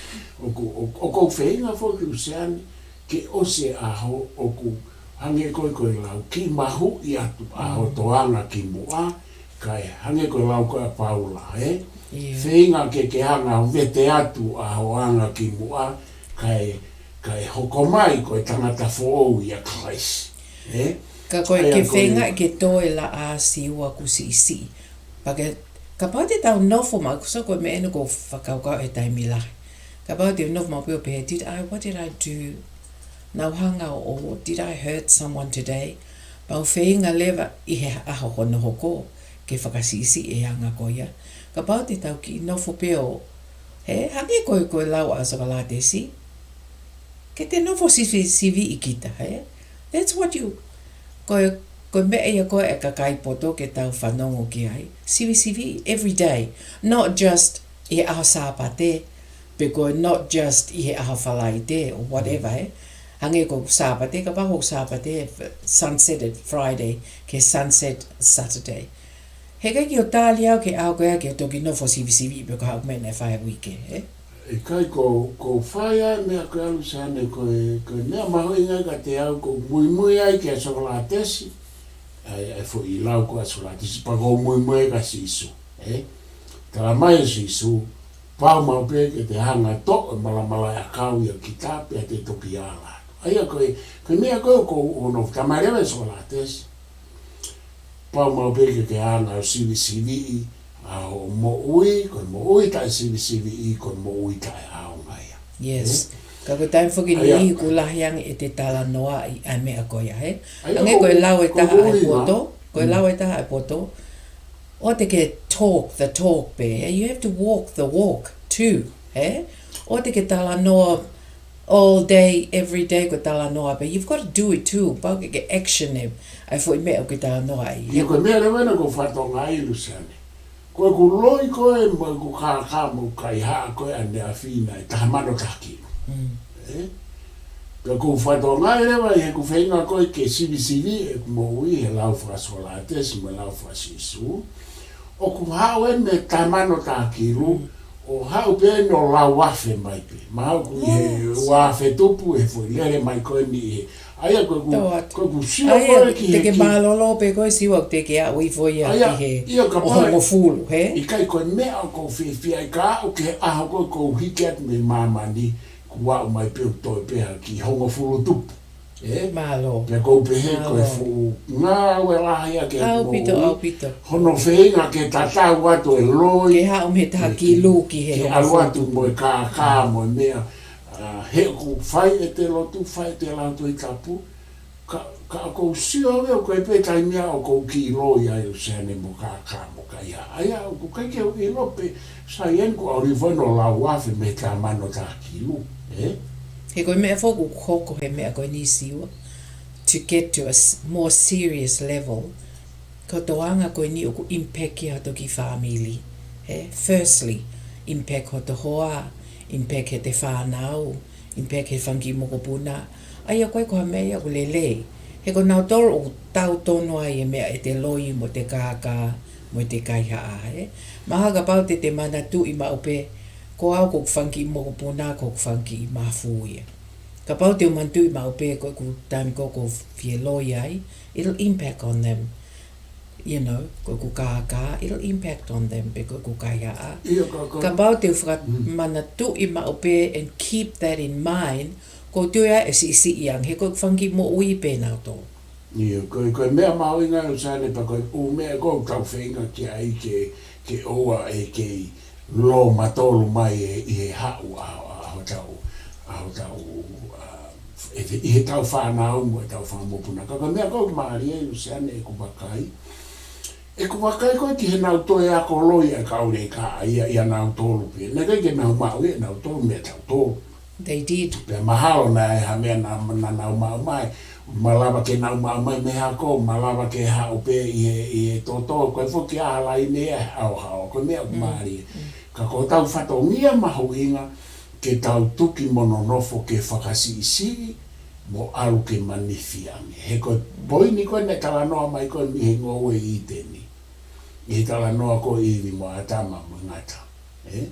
ʻOku, ʻo, ʻoku ou feinga foki Luseane, ke ʻosi e ʻaho ʻoku hangē ko ē ko e lau, kiʻi mahuʻi atu ʻa hoto anga ki muʻa, kae hangē ko e lau ko ē ʻa Paula, ē? ʻIo. Feinga ke ke hanga ʻo vete atu ʻa ho anga ki muʻa, kae, kae hoko mai ko e tangata foʻou ʻia Kalaisi, ē? Ka ko e, ʻa ia ke ko e feinga ke toe laʻā Siua kuo siʻisiʻi. Pea ke Kapau te tau nofo maʻu, kusa ko e meʻa ʻeni ʻoku ou fakakaukau he taimi lahi. Kapau te u nofo maʻu pē ʻo pehē, did I, what did I do? Naʻa ku hanga ʻo, or did I hurt someone today? Pea u feinga leva ʻi he ʻaho hono hoko ke fakasiʻisiʻi e anga ko ia. Kapau te tau kiʻi nofo pē ʻo, he, hangē ko e, ko e lau ʻa Sokolatesi, ke te nofo sivisiviʻi kita, he? That's what you, ko e, ko e meʻa ia ko ē ʻa e kakai poto ke tau fanongo ki ai. Sivisiviʻi every day. Not just ʻi he ʻaho Sāpate, pe ko e not just ʻi he ʻaho Falaite or whatever, he? Hangē ko Sāpate, kapau ko Sāpate, sunset at Friday, ke sunset Saturday. He ʻikai ke u tali au ki he ʻaho ko ia ke toki nofo sivisiviʻi pe ko e hā e meʻa naʻe fai he uike, he? ʻIkai, ko, ko e fai ʻa e meʻa ko ē, Luseane, ko e, ko e meʻa mahuʻinga kiate au, ʻoku ou muimui ai kia Sokolatesi, ʻa e, ʻa e foʻi lau ko ē ʻa Sokolatesi, pea ʻoku ou muimui ai kia Sīsū, he? Talamai ʻe Sīsū, pau maʻu pē ke te hanga ʻo toʻo e malamalaʻi ʻakau ia kita pea te toki ala atu. ʻA ia ko e, ko e meʻa ko ē ʻoku ou, ʻoku ou talamai leva ʻe Sokolatesi, pau maʻu pē ke ke hanga ʻo sivisiviʻi ʻa hoʻo moʻui, ko e moʻui taʻesivisiviʻi, ko e moʻui taʻeʻaonga ia. Yes. He? Ka ko e taimi foki ʻA ia ni ʻoku lahi ange ʻete talanoaʻi ʻa e meʻa ko ia, he? ʻA ia Hangē ko, ko e lau ʻe ko taha ʻa e ʻuhinga poto, ko e Mm. lau ʻe taha ʻa e poto, ʻoua te ke talk the talk pē, he? You have to walk the walk too, he? ʻOua te ke talanoa all day, every day ko e talanoa pē. You've got to do it too. Pau ke ke action ʻa e, ʻa e foʻi meʻa ʻoku ke talanoaʻi. ʻIo, ko e meʻa leva ena ʻoku ou fakatokangaʻi, Luseane. Ko ʻeku loi ko ē mo ʻeku kākā mo e kaihaʻa ko ē ʻaneafi naʻe taha mano taha kilu. Mm. He? Pea ʻoku ou fakatokangaʻi leva ʻi heʻeku feinga ko ē ke sivisiviʻi ʻeku moʻui he lau faka-Sokolatesi mo e lau faka-Sīsū, ʻoku haʻu ʻeni mei he taha mano taha kilu, Mm. ʻo haʻu pē ʻeni ʻo lau afe mai pē. Mahalo ʻoku ʻi he Yes. ua afe tupu he foʻi lele mai ko eni ʻi he. ʻA ia ko ʻeku, Tau atu. ko ʻeku sio ʻA ko ia, ē ki te he ke ki- mālōlō pē ko e Siua te ke aʻu hifo ia ʻA ia, ki he ʻio, kapau ʻe hongofulu, he? ʻIkai, ko e meʻa ʻoku ou fiefia ai ka aʻu ki he ʻaho ko ē ʻoku ou hiki atu mei māmani, kuo aʻu mai pē ʻo toe pē ha kiʻi hongofulu tupu. Ē? Mālō. Pea ʻoku ou pehē ko e Mālō. fuʻu ngāue lahi ʻa e ʻaupito, moʻui. ʻAupito. Hono feinga ke tatau atu e loi. Ke haʻu mei he taha Ke, kilu ki he ke hongofulu ʻalu atu tupu. mo e kākā mo e meʻa. ʻA, he ʻoku fai ʻete lotu, fai ʻete lau Tohi Tapu. Ka, ka ʻoku ou sio au ʻoku ʻi ai pē taimi ia ʻoku ou kiʻi loi ai, Luseane, mo e kākā mo e kaihaʻa. ʻA ia, ʻoku ʻikai ke u ʻilo pe sai eni kuo ʻalu hifo ʻeni ʻo lau afe mei he taha mano taha kilu, ē? He ko e meʻa foki ʻoku hoko he meʻa ko eni, Siua, to get to a s-, more serious level, ko e toʻonga ko eni ʻoku impact ia hoto kiʻi fāmili, ē? Firstly, impact hoto hoa, impact heʻete fānau, impact he fanga kiʻi mokopuna. ʻA ia ko e, ko e meʻa ia ʻoku lelei. He ko kinautolu ʻoku tau tonu ai e meʻa ʻete loi mo ʻete kākā mo ʻete kaihaʻa, ē? Mahalo kapau te te manatuʻi maʻu pē, ko au ko hoku fanga kiʻi mokopuna, ko hoku fanga kiʻi mafu ia. Kapau te u manatuʻi maʻu pē ko ʻeku taimi ko ē ʻoku ou fie loi ai, it'll impact on them. You know, ko ʻeku kākā, it'll impact on them, pe ko ʻeku kaihaʻa. ʻIo, ka, ka. Kapau te u faka-, Mm. manatuʻi maʻu pē and keep that in mind, ʻoku ou tui ʻe siʻisiʻi ange, he ko e fanga kiʻi moʻui pē nautolu. ʻIo, ko e, ko e meʻa mahuʻinga, Luseane, pea ko e ʻū meʻa ʻoku tau feinga ki ai ke, ke ʻoua ʻe kei lōmatolu mai ʻi he, ʻi he haʻu ʻa, ʻa, ʻa hotau, ʻa hotau, ʻa, ʻi he, ʻi heʻetau fānau mo ʻetau fanga mokopuna. Ka ko e meʻa ʻoku mālie, Luseane, ʻeku vakai. ʻEku vakai ko ē ki heʻenau toe ako loi ʻa e kau leka ia, ʻia nautolu pē. Naʻe ʻikai ke nau maʻu ia ʻe nautolu meiate kitautolu. They did. Pea mahalo naʻe ʻi ai ha meʻa naʻa, naʻa nau maʻu mai. Malava ke nau maʻu mai mei he ako, malava ke haʻu pē ʻi he, ʻi he toto, ko e foki ʻa e laine ia he ʻaohao, ko e meʻa ʻoku Mm. mālie. Mm. Ka ko hotau fatongia mahuʻinga ke tau tuki mo nonofo ke fakasiʻisiʻi mo ʻalu ke manifi ange. He ko e poini ko ē naʻe talanoa mai ko ē mei he ngoue ʻi ʻĪteni. ʻI he talanoa ko ē ʻIvi mo ʻĀtama mo e ngata. Ē?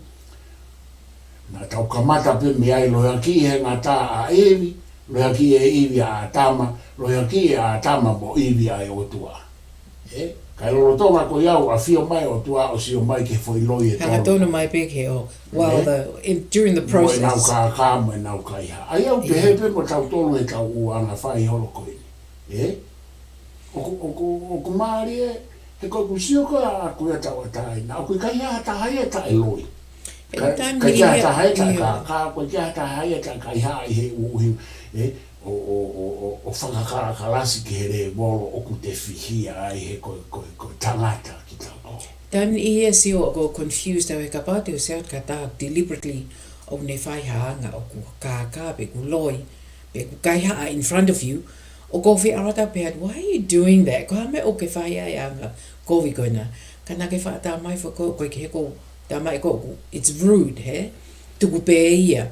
Naʻa tau kamata pē mei ai, lohiakiʻi ʻe he ngata ʻa ʻIvi, lohiakiʻi ʻe ʻIvi ʻa ʻĀtama, lohiakiʻi ʻe ʻĀtama mo ʻIvi ʻa e ʻOtua. Ē? Ka ʻi he lolotonga ko ia ʻoku ʻafio mai e ʻOtua ʻo sio mai ki he foʻi loi ʻe tolu. Hangatonu mai pē ki he ʻo-, while Ē? the, in, during the Mo ʻenau process. kākā, mo ʻenau kaihaʻa. ʻA ia ʻoku pehē ʻIo. pē mo tautolu heʻetau ʻū anga fai holo ko eni. Ē? ʻOku, ʻoku, ʻoku mālie, He ko ʻeku sio ko ē ʻaʻaku ia tauʻatāina, ʻoku ʻikai ha taha ia taʻe loi. He ko e taimi ʻikai ha taha ia taʻe kākā, ʻoku ʻikai ha taha ia taʻe kaihaʻa ʻi he ʻuhinga, ē, ʻo, ʻo, ʻo, ʻo, ʻo fakakalakalasi ki he lēvolo ʻoku te fihia ai he ko, ko, ko e tangata kitautolu. Taimi ʻe niʻihi ʻoku ou confused au he kapau te u sio ki ha taha deliberately ʻoku ne fai ha anga ʻoku kākā pe ʻoku loi, pe ʻoku kaihaʻa in front of you, ʻoku ou fie ʻalu atu pē atu, why are you doing that? Ko e hā e meʻa ʻoku ke fai ai anga kovi ko ena? Ka naʻa ke faʻa tā mai foki ko e, ko e ki he ko, tā mai ko ʻoku, it's rude, he? Tuku pē ia.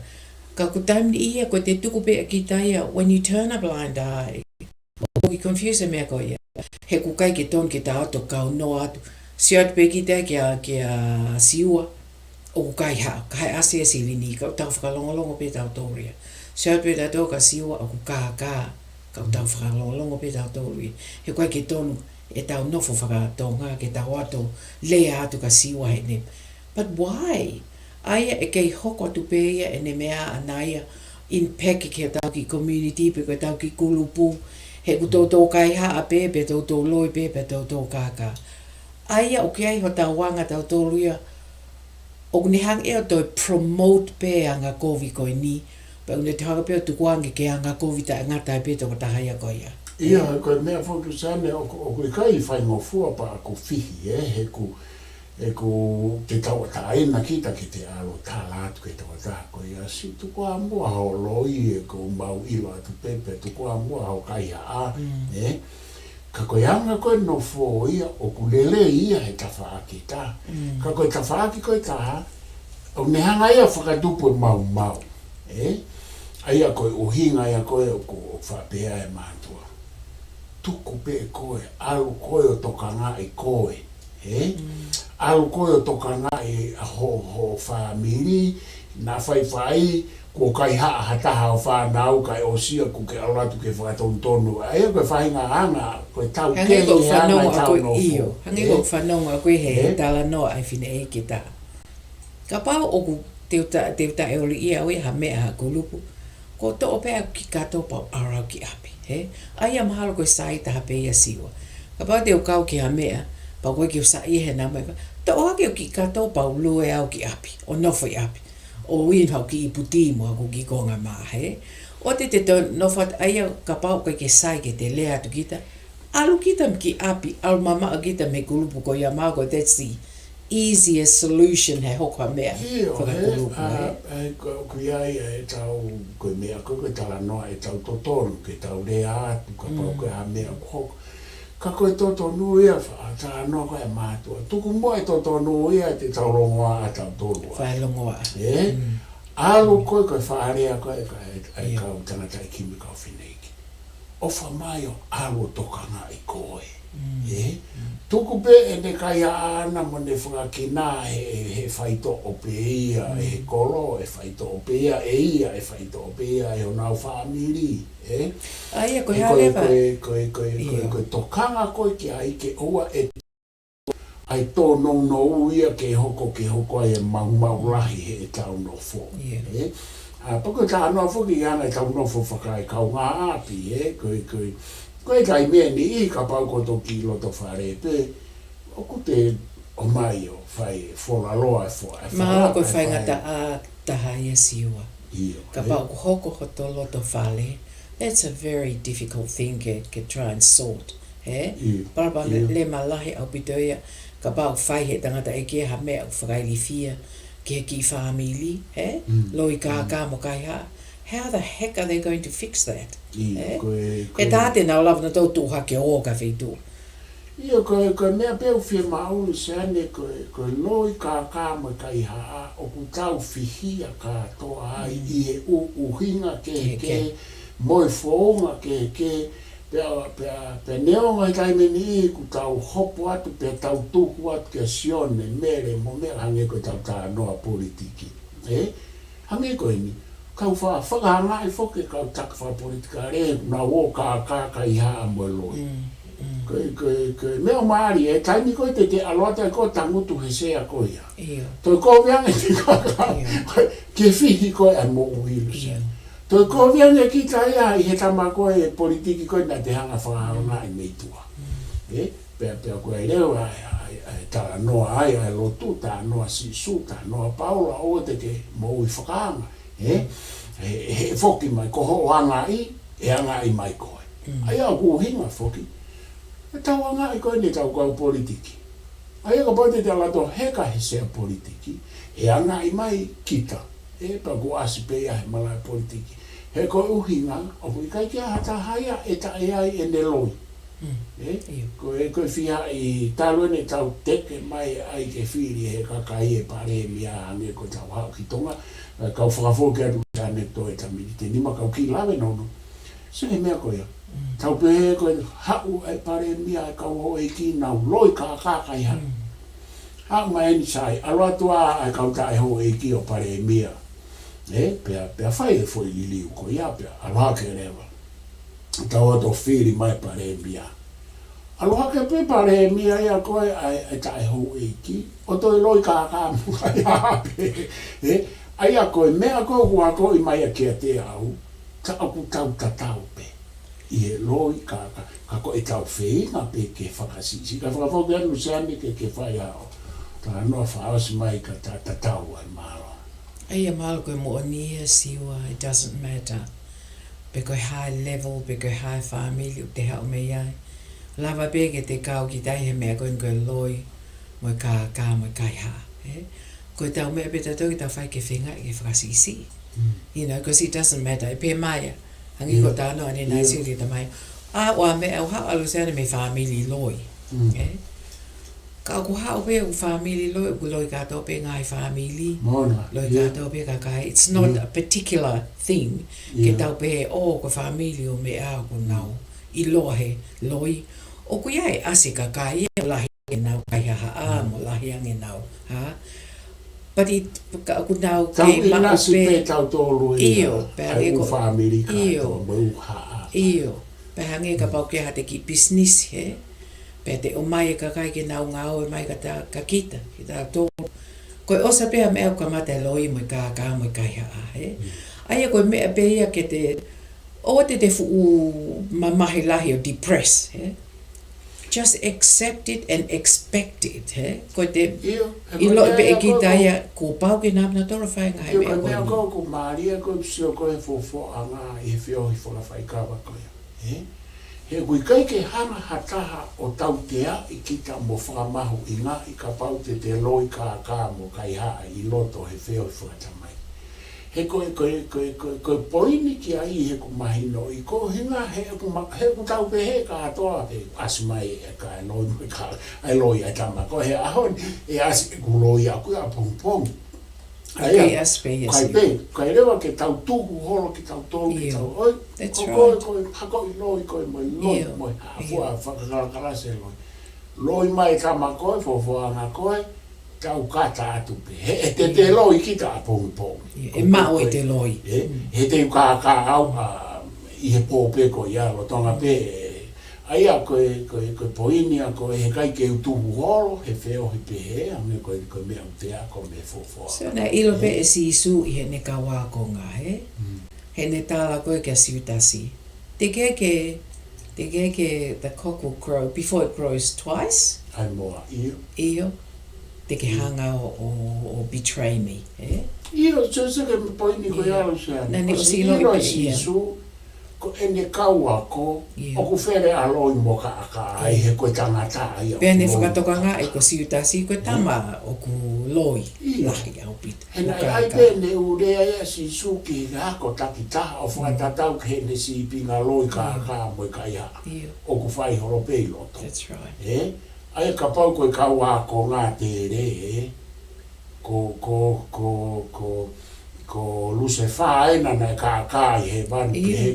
Ka ko e taimi ʻe niʻihi ko e te tuku pē ʻa kita ia, when you turn a blind eye, ʻoku ke confuse e meʻa ko ia. He ʻoku ʻikai ke tonu ke tau ʻalu ʻo kau noa atu. Sio atu pē kita kia, kia Siua, ʻoku kaihaʻa, ka ʻe ʻasi e silini, ka ʻoku tau fakalongolongo pē tautolu ia. Sio atu pē tautolu kia Siua, ʻoku kākā, ka ʻoku tau fakalongolongo pē tautolu ia. He ʻoku ʻikai ke tonu ʻetau nofo fakatonga, ke tau ʻalu ʻo lea atu kia Siua heʻene. But why? ʻA ia ʻe kei hoko atu pē ia ʻene meʻa ʻana ia, impact ki hotau kiʻi community pe ko hotau kiʻi kulupu, he ʻoku toutou kaihaʻa pē, pe toutou loi pē, pe toutou kākā. ʻA ia ʻoku ʻi ai hotau anga tautolu ia, ʻoku ne hanga ʻe toe promote pē anga kovi ko eni, pe ʻoku ne toe hanga pē ʻo tukuange ke anga kovi taʻengata ai pē tokotaha ia ko ia. ʻIo, ko e meʻa foki Luseane ʻoku, ʻoku ʻikai faingofua pea ʻoku fihi, ē, he ʻoku, ʻoku te tauʻatāina kita ke te ʻalu ʻo tala atu ki he tokotaha ko ia, siʻi tuku ā muʻa hoʻo loi ē, ʻoku mau ʻilo atu pē, pe tuku ā muʻa hoʻo kaihaʻa, ē? Ka ko e anga ko ē nofo ia ʻoku lelei ia he tafaʻaki ʻe taha. Ka ko e tafaʻaki ko ē ʻe taha, ʻoku ne hanga ia ʻo fakatupu e maumau, ē? ʻA ia ko e ʻuhinga ia ko ē ʻoku, ʻoku faʻa pehē ʻe he mātuʻa. Tuku pē koe, ʻalu koe ʻo tokangaʻi koe, ē? ʻAlu koe ʻo tokangaʻi ho, ho fāmili, naʻa faifai, kuo kaihaʻa ha taha ʻo fānau kae ʻosi ia kuo ke ʻalu atu ke fakatonutonu. ʻA ia ko e faʻahinga anga, ko e taukei ʻa e anga ʻetau nofo. Hangē ko e fanongo ʻaku ē he talanoa ʻa e fineʻeiki ʻe taha. Kapau ʻoku te u ta, te u taʻeoliʻia au ia ha meʻa ha kulupu, ko e toʻo pē ʻeku kiʻi kato pea u ʻalu au ki ʻapi, he? ʻA ia mahalo ko e sai taha pē ia Siua. Kapau te u kau ki ha meʻa, pea ʻoku ʻikai ke u saiʻia he naʻa mai, toʻo hake ʻeku kiʻi kato pea u lue au ki ʻapi, ʻo nofo ʻi ʻapi. ʻO ui haʻaku kiʻi ipu ti mo haʻaku kiʻi konga mā, he? ʻOua te te toe nofo atu, ʻa ia kapau ʻoku ʻikai ke sai ke te lea atu kita, ʻalu kita mei ki ʻapi, ʻalu mamaʻo kita mei he kulupu ko ia mahalo ko e that's the easiest solution he hoko ha meʻa fakakulupu, he? ʻIo, he, ʻa, ʻa, ko, ʻoku ʻi ai ʻetau, ko e meʻa ko ē, ko e talanoa ʻetau totonu, ke tau lea atu, kapau ko e hā e meʻa ʻoku hoko. Ka ko e totonu ia faʻa talanoa ko ē ʻa e mātuʻa. Tuku muʻa e totonu ia te tau longoaʻa tautolu ā. Faʻa longoaʻa. Ē? ʻAlu ko ē ko e faʻa lea ko ē ʻa e, ʻa e kau tangataʻeiki mo e kau fineʻeiki. ʻOfa mai ʻo ʻalu ʻo tokangaʻi koe. Ē? Tuku pē ʻene kaihaʻa ʻana mo ʻene fakakina he, he faitoʻo pē ia ʻe he kolo, ʻe faitoʻo pē ia ʻe ia, ʻe faitoʻo pē ia ʻe honau fāmili. Ē? ʻA ia ko e hā leva? Ko e, ko e, ko e, ko e tokanga ko ē ki ai ke ʻoua ʻe ʻai tōnounou ia ke hoko, ke hoko ai e maumau lahi heʻetau nofo. Ē? ʻA, pea ko e talanoa foki ia ʻetau nofo fakaekaungaʻapi, ē? Ko e, ko e, ko e taimi ʻe niʻihi kapau ʻoku toki loto fale pē, ʻoku te ō mai ʻo fai e folaloa e fo, e fala, ko e faingataʻa taha ia Siua. ʻIo, kapau ʻoku hoko hoto loto fale, that's a very difficult thing ke, ke try and sort, he? Palopalema lahi ʻaupito ia, kapau ʻoku fai he tangataʻeiki ha meʻa ʻoku fakailifia ki he kiʻi fāmili, he? Loi kākā mo kaihaʻa. How the heck are they going to fix that? He? Ko e, ko e. He tā te nau lava nautolu tuʻu hake ʻo ō ki ha feituʻu. ʻIo, ko e, ko e meʻa pē ʻoku fiemaʻu Luseane, ko e, ko e loi kākā mo e kaihaʻa ʻoku tau fihia kātoa ai ʻi he ʻū ʻuhinga kehekehe, mo e founga kehekehe, pea, pea, pea neongo he taimi ʻe niʻihi ʻoku tau hopo atu, pea tau tuku atu kia Sione, Mele, mo meʻa hangē ko ʻetau talanoa politiki. Ē? Hangē ko eni, kau fa-, fakahangaʻi foki e kau taki fakapolitikale, nau ō kākā kaihaʻa mo e loi. Ko e, ko e, ko e meʻa mālie, e taimi ko ē te te ʻalu atu ai ko e tangutu he sea ko ia. Toe kovi ange te kākā, ke fihi ko ē ʻa e moʻui Luseane. Toe kovi ange kita ia ʻi he tama ko ē politiki ko ē naʻa te hanga fakahangaʻi mei tuʻa. Ē? Pea, pea ko e leo ʻa e, ʻa e, ʻa e talanoa ai, ʻa e lotu, talanoa Sīsū, talanoa Paula, ʻoua te ke moʻui fakaanga, ē? He, he foki mai, ko hoʻo angaʻi, ʻe angaʻi mai koe. Mm. ʻA ia ʻoku ʻuhinga foki, ʻe tau angaʻi ko eni ʻetau kau politiki. ʻA ia kapau te tau lava ʻo heka he sea politiki, ʻe angaʻi mai kita. Ē, pea kuo ʻasi pē ia he malaʻe politiki. He ko e ʻuhinga, ʻoku ʻikai ke ʻi ai ha taha ia ʻe taʻe ʻi ai ʻene loi. Mm. Ē? ʻIo. Ko e, ko e fiha ʻi talu eni ʻetau teke mai ai ke fili he kakai e palēmia hangē ko ʻetau haʻu ki Tonga, ē, kau fakafoki atu ki he ʻanekitō ʻe tamini te nima kau kiʻi lave nounou. Sio ki he meʻa ko ia. Mm. Tau pehē ko e haʻu e palēmia e kau houʻeiki nau loi kākā kaihaʻa. Mm. Haʻu mai eni sai, ʻalu atu ʻa e kau taʻehouʻeiki ʻo palēmia. Ē, pea, pea fai e foʻi liliu ko ia, pea ʻalu hake leva. Tau ō atu ʻo fili mai palēmia. ʻAlu hake pē palēmia ia ko e, ʻa e, ʻa e taʻehouʻeiki, ʻo toe loi kākā mo kaihaʻa pē. Ē, ʻa ia ko e meʻa ko ē ʻoku akoʻi mai ia kiate au, ka ʻoku tau tatau pē ʻi he loi kākā, ka ko ʻetau feinga pē ke fakasiʻisiʻi. Ka fakafoki atu Luseane ke, ke fai haʻo talanoa fakaʻosi mai ka ta tatau ai, mālō. ʻA ia mālō, ko e moʻoni ia Siua, it doesn't matter pe ko e hā e level, pe ko e hā e fāmili ʻoku te haʻu mei ai. Lava pē ke te kau kita ʻi he meʻa ko eni ko e loi mo e kākā mo e kaihaʻa, ē? Ko ʻetau meʻa pē tautolu ke tau fai ke feinga ke fakasiʻisiʻi. Mm. You know, 'cause it doesn't matter. ʻE pehē mai ia, hangē ko e talanoa ʻanenai Siua ki he tamai. ʻA, ʻoua meʻa ʻoku haʻu ʻa Luseane mei he fāmili loi. Mm. Ē? Ka ʻoku haʻu pē ʻoku fāmili loi, ʻoku loi kātoa pē ngaahi fāmili. Moʻoni. Loi kātoa pē kakai. It's not a particular thing. Ke tau pehē, ʻo, ko e fāmili ʻo meʻa ʻoku nau ʻiloa he loi. ʻOku ʻi ai e ʻasi e kakai ia ʻoku lahi ange ʻenau kaihaʻa, mo lahi ange ʻenau, hā? But it, ka ʻoku nau kei maʻu pē. Tau ʻinasi pē tautolu ia, ʻio, pea hangē ko e ʻū fāmili kātoa mo e ʻū haʻa. ʻIo, pea hangē kapau ʻoku ʻi ai haʻate kiʻi pisinisi, hē? Pea te ʻomai e kakai ke nau ngāue mai kia ta-, kia kita, kia tautolu. Ko e ʻosi pē ia e meʻa ʻoku kamata e loi mo e kākā mo e kaihaʻa, hē? Mm. ʻA ia ko e meʻa pē ia ke te, ʻoua te te fuʻu mamahi lahi ʻo depress, hē? Just accept it and expect it, hē? Ko e te ʻiloʻi pē ʻe kita ia, kuo pau ke nau, nau tolo fai ngaahi meʻa ko eni. Ko e meʻa ko ē ʻoku mālie ko e sio ko ē he fuofuaʻanga ʻi he feohi fakafaikava ko ia, hē? He ʻoku ʻikai ke hanga ha taha ʻo tauteaʻi kita mo fakamahuʻingaʻi kapau te te loi kākā mo kaihaʻa ʻi loto he feohi fakatamaiki. He ko e, ko e, ko e, ko e, ko e poini ki ai he ʻoku mahinoʻi, ko e ʻuhinga he ʻoku ma-, he ʻoku tau pehē kātoa ke ʻasi mai e kakai loi mo e ka-, ʻa e loi ʻa e tama ko ē he ʻaho ni, ʻe ʻasi ʻeku loi ʻaʻaku ʻapongipongi. ʻA ia, ʻikai ʻasi pē ia ʻikai pē, ʻikai leva ke tau tuhu holo kitautolu ke tau, ʻoi, ko koe, ko e hakoʻi loi ko ē mo e loi mo e hā fua fakakalakalasi e loi. Loi mai e tama ko ē, fuofuaʻanga ko ē, tau kata atu pē. He, he te te loi kita ʻapongipongi. ʻE maʻu ʻete loi. He te u kākā au ʻi he pō pē ko ia lolotonga pē. ʻA ia ko e, ko e, ko e poini ia ko e heʻikai ke u tuhu holo he feohi pehē, ʻa ia ko e, ko e meʻa ʻoku te ako mei he fuofuaʻanga. So naʻe ʻilo pē ʻe Sīsū ʻi heʻene kau ākonga, hē? Heʻene tala ko ē kia Siutasi. Te ke ke, te ke ke, the cock will crow before it crows twice. ʻAi moa, ʻio. ʻIo. Te ke hanga ʻo, ʻo, ʻo betray me, ē? ʻIo, so, so ke poini ko ia Luseane. Naʻa ne ʻosi ʻilo ʻe Sīsū, ko ʻene kau ako, ʻoku fele ʻa loi mo kākā ai he ko e tangata ia. Pea ne fakatokangaʻi ko Siutasi ko e tama ʻoku loi lahi ʻaupito. He naʻe ʻai pē ʻene ʻū lea ia ʻa Sīsū ki he ako takitaha ʻo fakatatau ki heʻene sīpinga loi kākā mo e kaihaʻa. ʻOku fai holo pē ʻi loto. That's right. Ē? ʻA ia kapau ko e kau ākonga tele, ē? Ko, ko, ko, ko, ko Lusefā ena naʻe kākā ʻi hēvani pē he,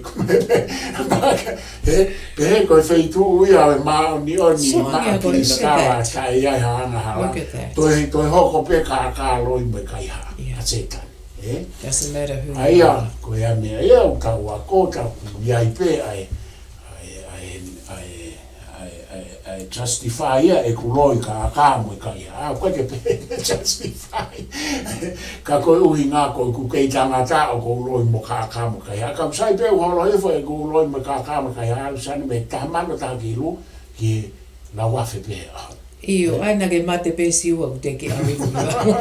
he, pehē ko e feituʻu ia ʻo e māʻoniʻoni maʻa Kilisitaua, ka ʻi ai ha angahala. Toe, toe hoko pē kākā loi mo e kaihaʻa ʻa Sētane. Ē? Doesn't matter who you are. ʻA ia, ko e meʻa ia ʻoku tau ako, tau ʻi ai pē ʻa e, ʻa e, ʻa e, ʻa e, ʻa e, ʻa e, ʻa e justify ia ʻeku loi kākā mo e kaihaʻa. ʻOku ʻikai ke pehē justify. Ka ko e ʻuhinga ko ʻeku kei tangata ʻoku ou loi mo kākā mo kaihaʻa. Ka ʻoku sai pē ʻeku holo hifo ʻeku loi mo kākā mo kaihaʻa, ʻalu sani mei he taha mano taha kilu ki he Lau afe pē he ʻaho. ʻIo, ʻai naʻa ke mate pē Siua ʻoku te ke ʻave ki ua.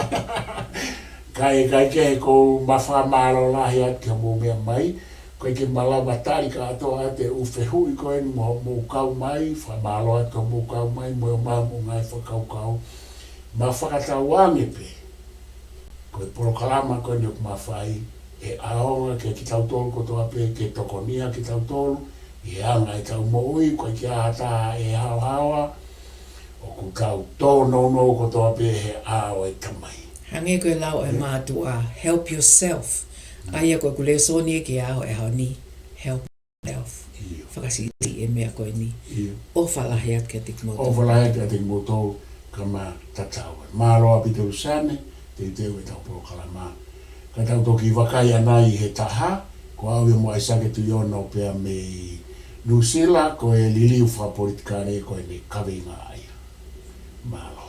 Kae, kae kehe, ʻoku ou fakamālō lahi atu ki hoʻomou meʻa mai. ʻOku ʻikai ke malava tali kātoa ʻa e ʻū fehuʻi ko eni mo hoʻomou kau mai, fakamālō atu ki hoʻomou kau mai, mo e ʻomai hoʻomou ngaahi fakakaukau. Ma fakatauange pē ko e polokalama ko eni ʻoku ma fai, ʻe ʻaonga kiate kitautolu kotoa pē, ke tokonia kitautolu ʻi he anga ʻetau moʻui, ʻoku ʻikai ke ʻi ai ha taha ʻe haohaoa, ʻoku tau tōnounou kotoa pē he ʻao ʻo e Tamai. Hangē ko e lau ʻa e mātuʻa, help yourself. ʻA ia ko ʻeku lēsoni ia ki he ʻaho, ʻaho ni, help yourself. ʻIo. Fakasiʻisiʻi e meʻa ko eni. ʻIo. ʻOfa lahi atu kiate kimoutolu. ʻOfa lahi atu kiate kimoutolu, ka ma tatau. Mālō ʻaupito Luseane, teuteu ʻetau polokalama. Ka tau toki vakai ʻanai he taha, ko au ia mo ʻAisake Tuʻiono pea mei Nuʻusila, ko e liliu fakapolitikale ko eni, kaveinga ia. Mālō.